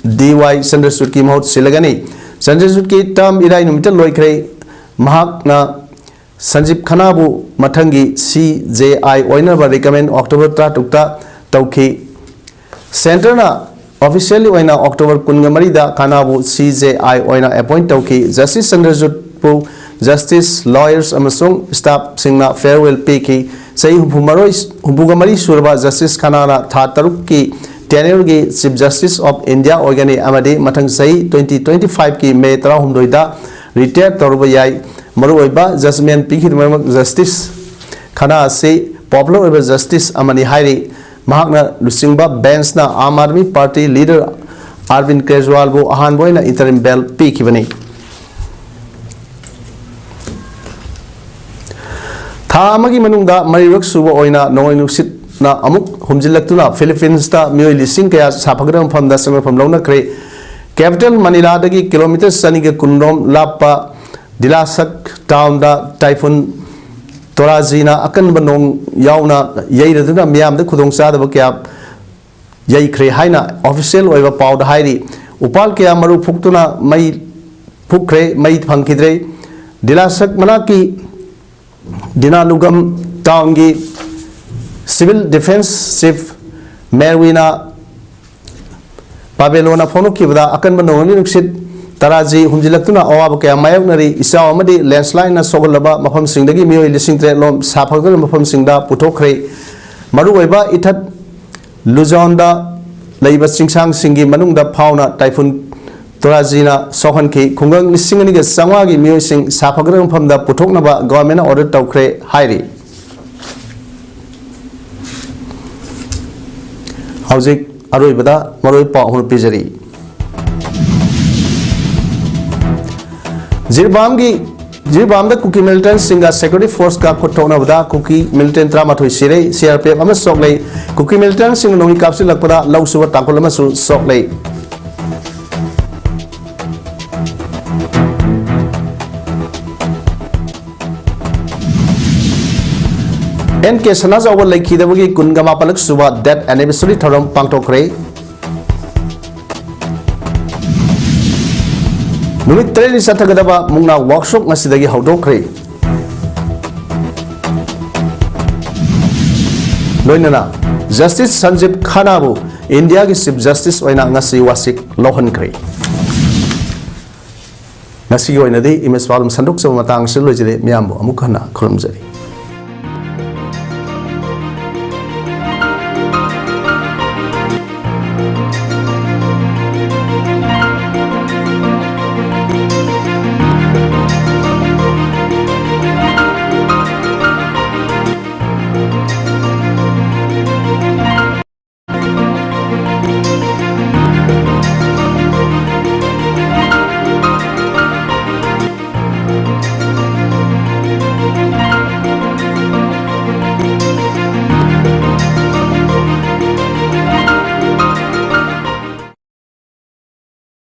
ꯗꯤ ꯋꯥꯏ ꯆꯟꯗ꯭ꯔꯆꯨꯗꯀꯤ ꯃꯍꯨꯠ ꯁꯤꯜꯂꯒꯅꯤ꯫ ꯆꯟꯗ꯭ꯔꯆꯨꯗꯀꯤ ꯇꯔꯝ ꯏꯔꯥꯏ ꯅꯨꯃꯤꯠꯇ ꯂꯣꯏꯈ꯭ꯔꯦ꯫ ꯃꯍꯥꯛꯅ ꯁꯟꯖꯤꯕ ꯈꯟꯅꯥꯕꯨ ꯃꯊꯪꯒꯤ ꯁꯤ ꯖꯦ ꯑꯥꯏ ꯑꯣꯏꯅꯕ ꯔꯤꯀꯃꯦꯟ ꯑꯣꯛꯇꯣꯕꯔ ꯇꯔꯥꯇꯔꯨꯛꯇ ꯇꯧꯈꯤ꯫ ꯁꯦꯟꯇꯔꯅ ꯑꯣꯐꯤꯁꯤꯌꯦꯜꯂꯤ ꯑꯣꯏꯅ ꯑꯣꯛꯇꯣꯕꯔ ꯀꯨꯟꯒ ꯃꯔꯤꯗ ꯈꯟꯅꯥꯕꯨ ꯁꯤ ꯖꯦ ꯑꯥꯏ ꯑꯣꯏꯅ ꯑꯦꯄꯣꯏꯟꯠ ꯇꯧꯈꯤ꯫ ꯖꯁꯇꯤꯁ ꯆꯟꯗ꯭ꯔꯆꯨꯗꯄꯨ ꯖꯁꯇꯤꯁ, ꯂꯣꯌꯔꯁ ꯑꯃꯁꯨꯡ ꯁ꯭ꯇꯥꯐꯁꯤꯡꯅ ꯐꯦꯌꯔꯋꯦꯜ ꯄꯤꯈꯤ꯫ ꯆꯍꯤ ꯍꯨꯝꯐꯨ ꯃꯔꯣꯏ, ꯍꯨꯝꯐꯨꯒ ꯃꯔꯤ ꯁꯨꯔꯕ ꯖꯁꯇꯤꯁ ꯈꯟꯅꯥꯅ ꯊꯥ ꯇꯔꯨꯛꯀꯤ ꯇꯦꯅ꯭ꯌꯨꯔꯒꯤ ꯆꯤꯐ ꯖꯁꯇꯤꯁ ꯑꯣꯐ ꯏꯟꯗꯤꯌꯥ ꯑꯣꯏꯒꯅꯤ ꯑꯃꯗꯤ ꯃꯊꯪ ꯆꯍꯤ ꯇ꯭ꯋꯦꯟꯇꯤ ꯇ꯭ꯋꯦꯟꯇꯤ ꯐꯥꯏꯚꯀꯤ ꯃꯦ ꯇꯔꯥꯍꯨꯝꯗꯣꯏꯗ ꯔꯤꯇꯥꯌꯔ ꯇꯧꯔꯨꯕ ꯌꯥꯏ꯫ ꯃꯔꯨꯑꯣꯏꯕ ꯖꯖꯃꯦꯟꯠ ꯄꯤꯈꯤꯗꯨꯅꯃꯛ ꯖꯁꯇꯤꯁ ꯈꯟꯅꯥ ꯑꯁꯤ ꯄꯣꯄꯨꯂꯔ ꯑꯣꯏꯕ ꯖꯁꯇꯤꯁ ꯑꯃꯅꯤ ꯍꯥꯏꯔꯤ꯫ ꯃꯍꯥꯛꯅ ꯂꯨꯆꯤꯡꯕ ꯕꯦꯟꯆꯅ ꯑꯥꯝ ꯑꯥꯗꯃꯤ ꯄꯥꯔꯇꯤ ꯂꯤꯗꯔ ꯑꯔꯕꯤꯟꯗ ꯀꯦꯖ꯭ꯔꯤꯋꯥꯜꯕꯨ ꯑꯍꯥꯟꯕ ꯑꯣꯏꯅ ꯏꯟꯇꯔꯤꯝ ꯕꯦꯜ ꯄꯤꯈꯤꯕꯅꯤ꯫ ꯊꯥ ꯑꯃꯒꯤ ꯃꯅꯨꯡꯗ ꯃꯔꯤꯔꯛ ꯁꯨꯕ ꯑꯣꯏꯅ ꯅꯣꯡꯂꯩ ꯅꯨꯡꯁꯤꯠꯅ ꯑꯃꯨꯛ ꯍꯨꯝꯖꯤꯜꯂꯛꯇꯨꯅ ꯐꯤꯂꯤꯄꯤꯟꯁꯇ ꯃꯤꯑꯣꯏ ꯂꯤꯁꯤꯡ ꯀꯌꯥ ꯁꯥꯐꯒꯗꯕ ꯃꯐꯝꯗ ꯆꯪꯂꯛꯐꯝ ꯂꯧꯅꯈ꯭ꯔꯦ꯫ ꯀꯦꯄꯤꯇꯦꯜ ꯃꯅꯤꯂꯥꯗꯒꯤ ꯀꯤꯂꯣꯃꯤꯇꯔ ꯆꯅꯤꯒ ꯀꯨꯟ ꯔꯣꯝ ꯂꯥꯞꯄ ꯗꯤꯂꯥꯁꯛ ꯇꯥꯎꯟꯗ ꯇꯥꯏꯐꯨꯟ ꯇꯣꯔꯥꯖꯤꯅ ꯑꯀꯟꯕ ꯅꯣꯡ ꯌꯥꯎꯅ ꯌꯩꯔꯗꯨꯅ ꯃꯤꯌꯥꯝꯗ ꯈꯨꯗꯣꯡꯆꯥꯗꯕ ꯀꯌꯥ ꯌꯩꯈ꯭ꯔꯦ ꯍꯥꯏꯅ ꯑꯣꯐꯤꯁꯤꯌꯦꯜ ꯑꯣꯏꯕ ꯄꯥꯎꯗ ꯍꯥꯏꯔꯤ꯫ ꯎꯄꯥꯜ ꯀꯌꯥ ꯃꯔꯨ ꯐꯨꯛꯇꯨꯅ ꯃꯩ ꯐꯨꯛꯈ꯭ꯔꯦ, ꯃꯩ ꯐꯪꯈꯤꯗ꯭ꯔꯦ꯫ ꯗꯤꯂꯥꯁꯛ ꯃꯅꯥꯛꯀꯤ ꯗꯤꯅꯥꯂꯨꯒꯝ ꯇꯥꯎꯟꯒꯤ ꯁꯤꯚꯤꯜ ꯗꯤꯐꯦꯟꯁ ꯆꯤꯐ ꯃꯦꯔꯋꯤꯅꯥ ꯄꯥꯕꯦꯂꯣꯅ ꯐꯣꯡꯗꯣꯛꯈꯤꯕꯗ, ꯑꯀꯟꯕ ꯅꯣꯡꯂꯩ ꯅꯨꯡꯁꯤꯠ ꯇꯔꯥꯖꯤ ꯍꯨꯝꯖꯤꯜꯂꯛꯇꯨꯅ ꯑꯋꯥꯕ ꯀꯌꯥ ꯃꯥꯌꯣꯛꯅꯔꯤ꯫ ꯏꯆꯥꯎ ꯑꯃꯗꯤ ꯂꯦꯟꯁꯂꯥꯏꯟꯅ ꯁꯣꯛꯍꯜꯂꯕ ꯃꯐꯝꯁꯤꯡꯗꯒꯤ ꯃꯤꯑꯣꯏ ꯂꯤꯁꯤꯡ ꯇꯔꯦꯠ ꯂꯣꯝ ꯁꯥꯐꯒꯗꯕ ꯃꯐꯝꯁꯤꯡꯗ ꯄꯨꯊꯣꯛꯈ꯭ꯔꯦ꯫ ꯃꯔꯨꯑꯣꯏꯕ ꯏꯊꯠ ꯂꯨꯖꯣꯟꯗ ꯂꯩꯕ ꯆꯤꯡꯁꯥꯡꯁꯤꯡꯒꯤ ꯃꯅꯨꯡꯗ ꯐꯥꯎꯅ ꯇꯥꯏꯐꯨꯟ ꯇꯣꯔꯥꯖꯤꯅ ꯁꯣꯛꯍꯟꯈꯤ꯫ ꯈꯨꯡꯒꯪ ꯂꯤꯁꯤꯡ ꯑꯅꯤꯒ ꯆꯥꯝꯃꯉꯥꯒꯤ ꯃꯤꯑꯣꯏꯁꯤꯡ ꯁꯥꯐꯒꯗꯕ ꯃꯐꯝꯗ ꯄꯨꯊꯣꯛꯅꯕ ꯒꯣꯚꯔꯟꯃꯦꯟꯠꯅ ꯑꯣꯔꯗꯔ ꯇꯧꯈ꯭ꯔꯦ ꯍꯥꯏꯔꯤ꯫ ꯍꯧꯖꯤꯛ ꯑꯔꯣꯏꯕꯗ ꯃꯔꯨꯑꯣꯏꯕ ꯄꯥꯎ ꯑꯍꯨꯝ ꯄꯤꯖꯔꯤ꯫ ꯖꯤꯔꯤꯕꯥꯝꯒꯤ, ꯖꯤꯔꯤꯕꯥꯝꯗ ꯀꯨꯀꯤ ꯃꯤꯂꯤꯇꯦꯟꯠꯁꯤꯡꯒ ꯁꯦꯀ꯭ꯌꯨꯔꯤꯇꯤ ꯐꯣꯔꯁꯀ ꯈꯨꯠ ꯊꯣꯛꯅꯕꯗ ꯀꯨꯀꯤ ꯃꯤꯂꯤꯇꯦꯟꯠ ꯇꯔꯥꯃꯥꯊꯣꯏ ꯁꯤꯔꯦ, ꯁꯤ ꯑꯥꯔ ꯄꯤ ꯑꯦꯐ ꯑꯃ ꯁꯣꯛꯂꯦ꯫ ꯀꯨꯀꯤ ꯃꯤꯂꯤꯇꯦꯟꯠꯁꯤꯡꯅ ꯅꯣꯡꯃꯩ ꯀꯥꯞꯁꯤꯜꯂꯛꯄꯗ ꯂꯧ ꯁꯨꯕ ꯇꯥꯡꯈꯨꯜ ꯑꯃꯁꯨ ꯁꯣꯛꯂꯦ꯫ ꯑꯦꯟ ꯀꯦ ꯁꯅꯥꯖꯥꯎꯕ ꯂꯩꯈꯤꯗꯕꯒꯤ ꯀꯨꯟꯒ ꯃꯥꯄꯜꯂꯛ ꯁꯨꯕ death anniversary ꯊꯧꯔꯝ ꯄꯥꯡꯊꯣꯛꯈ꯭ꯔꯦ꯫ ꯅꯨꯃꯤꯠ ꯇꯔꯦꯠꯅꯤ ꯆꯠꯊꯒꯗꯕ ꯃꯨꯛꯅꯥ ꯋꯥꯛꯁꯣꯞ ꯉꯁꯤꯗꯒꯤ ꯍꯧꯗꯣꯛꯈ꯭ꯔꯦ꯫ ꯂꯣꯏꯅꯅ ꯖꯁꯇꯤꯁ ꯁꯟꯖꯤꯕ ꯈꯟꯅꯥꯕꯨ ꯏꯟꯗꯤꯌꯥꯒꯤ ꯆꯤꯐ ꯖꯁꯇꯤꯁ ꯑꯣꯏꯅ ꯉꯁꯤ ꯋꯥꯁꯤꯛ ꯂꯧꯍꯟꯈ꯭ꯔꯦ꯫ ꯉꯁꯤꯒꯤ ꯑꯣꯏꯅꯗꯤ ꯏꯃꯦꯖ ꯄꯥꯎ ꯑꯗꯨꯝ ꯁꯟꯗꯣꯛꯆꯕ ꯃꯇꯥꯡ ꯑꯁꯤꯗ ꯂꯣꯏꯖꯔꯦ꯫ ꯃꯤꯌꯥꯝꯕꯨ ꯑꯃꯨꯛ ꯍꯟꯅ ꯈꯨꯔꯨꯝꯖꯔꯤ꯫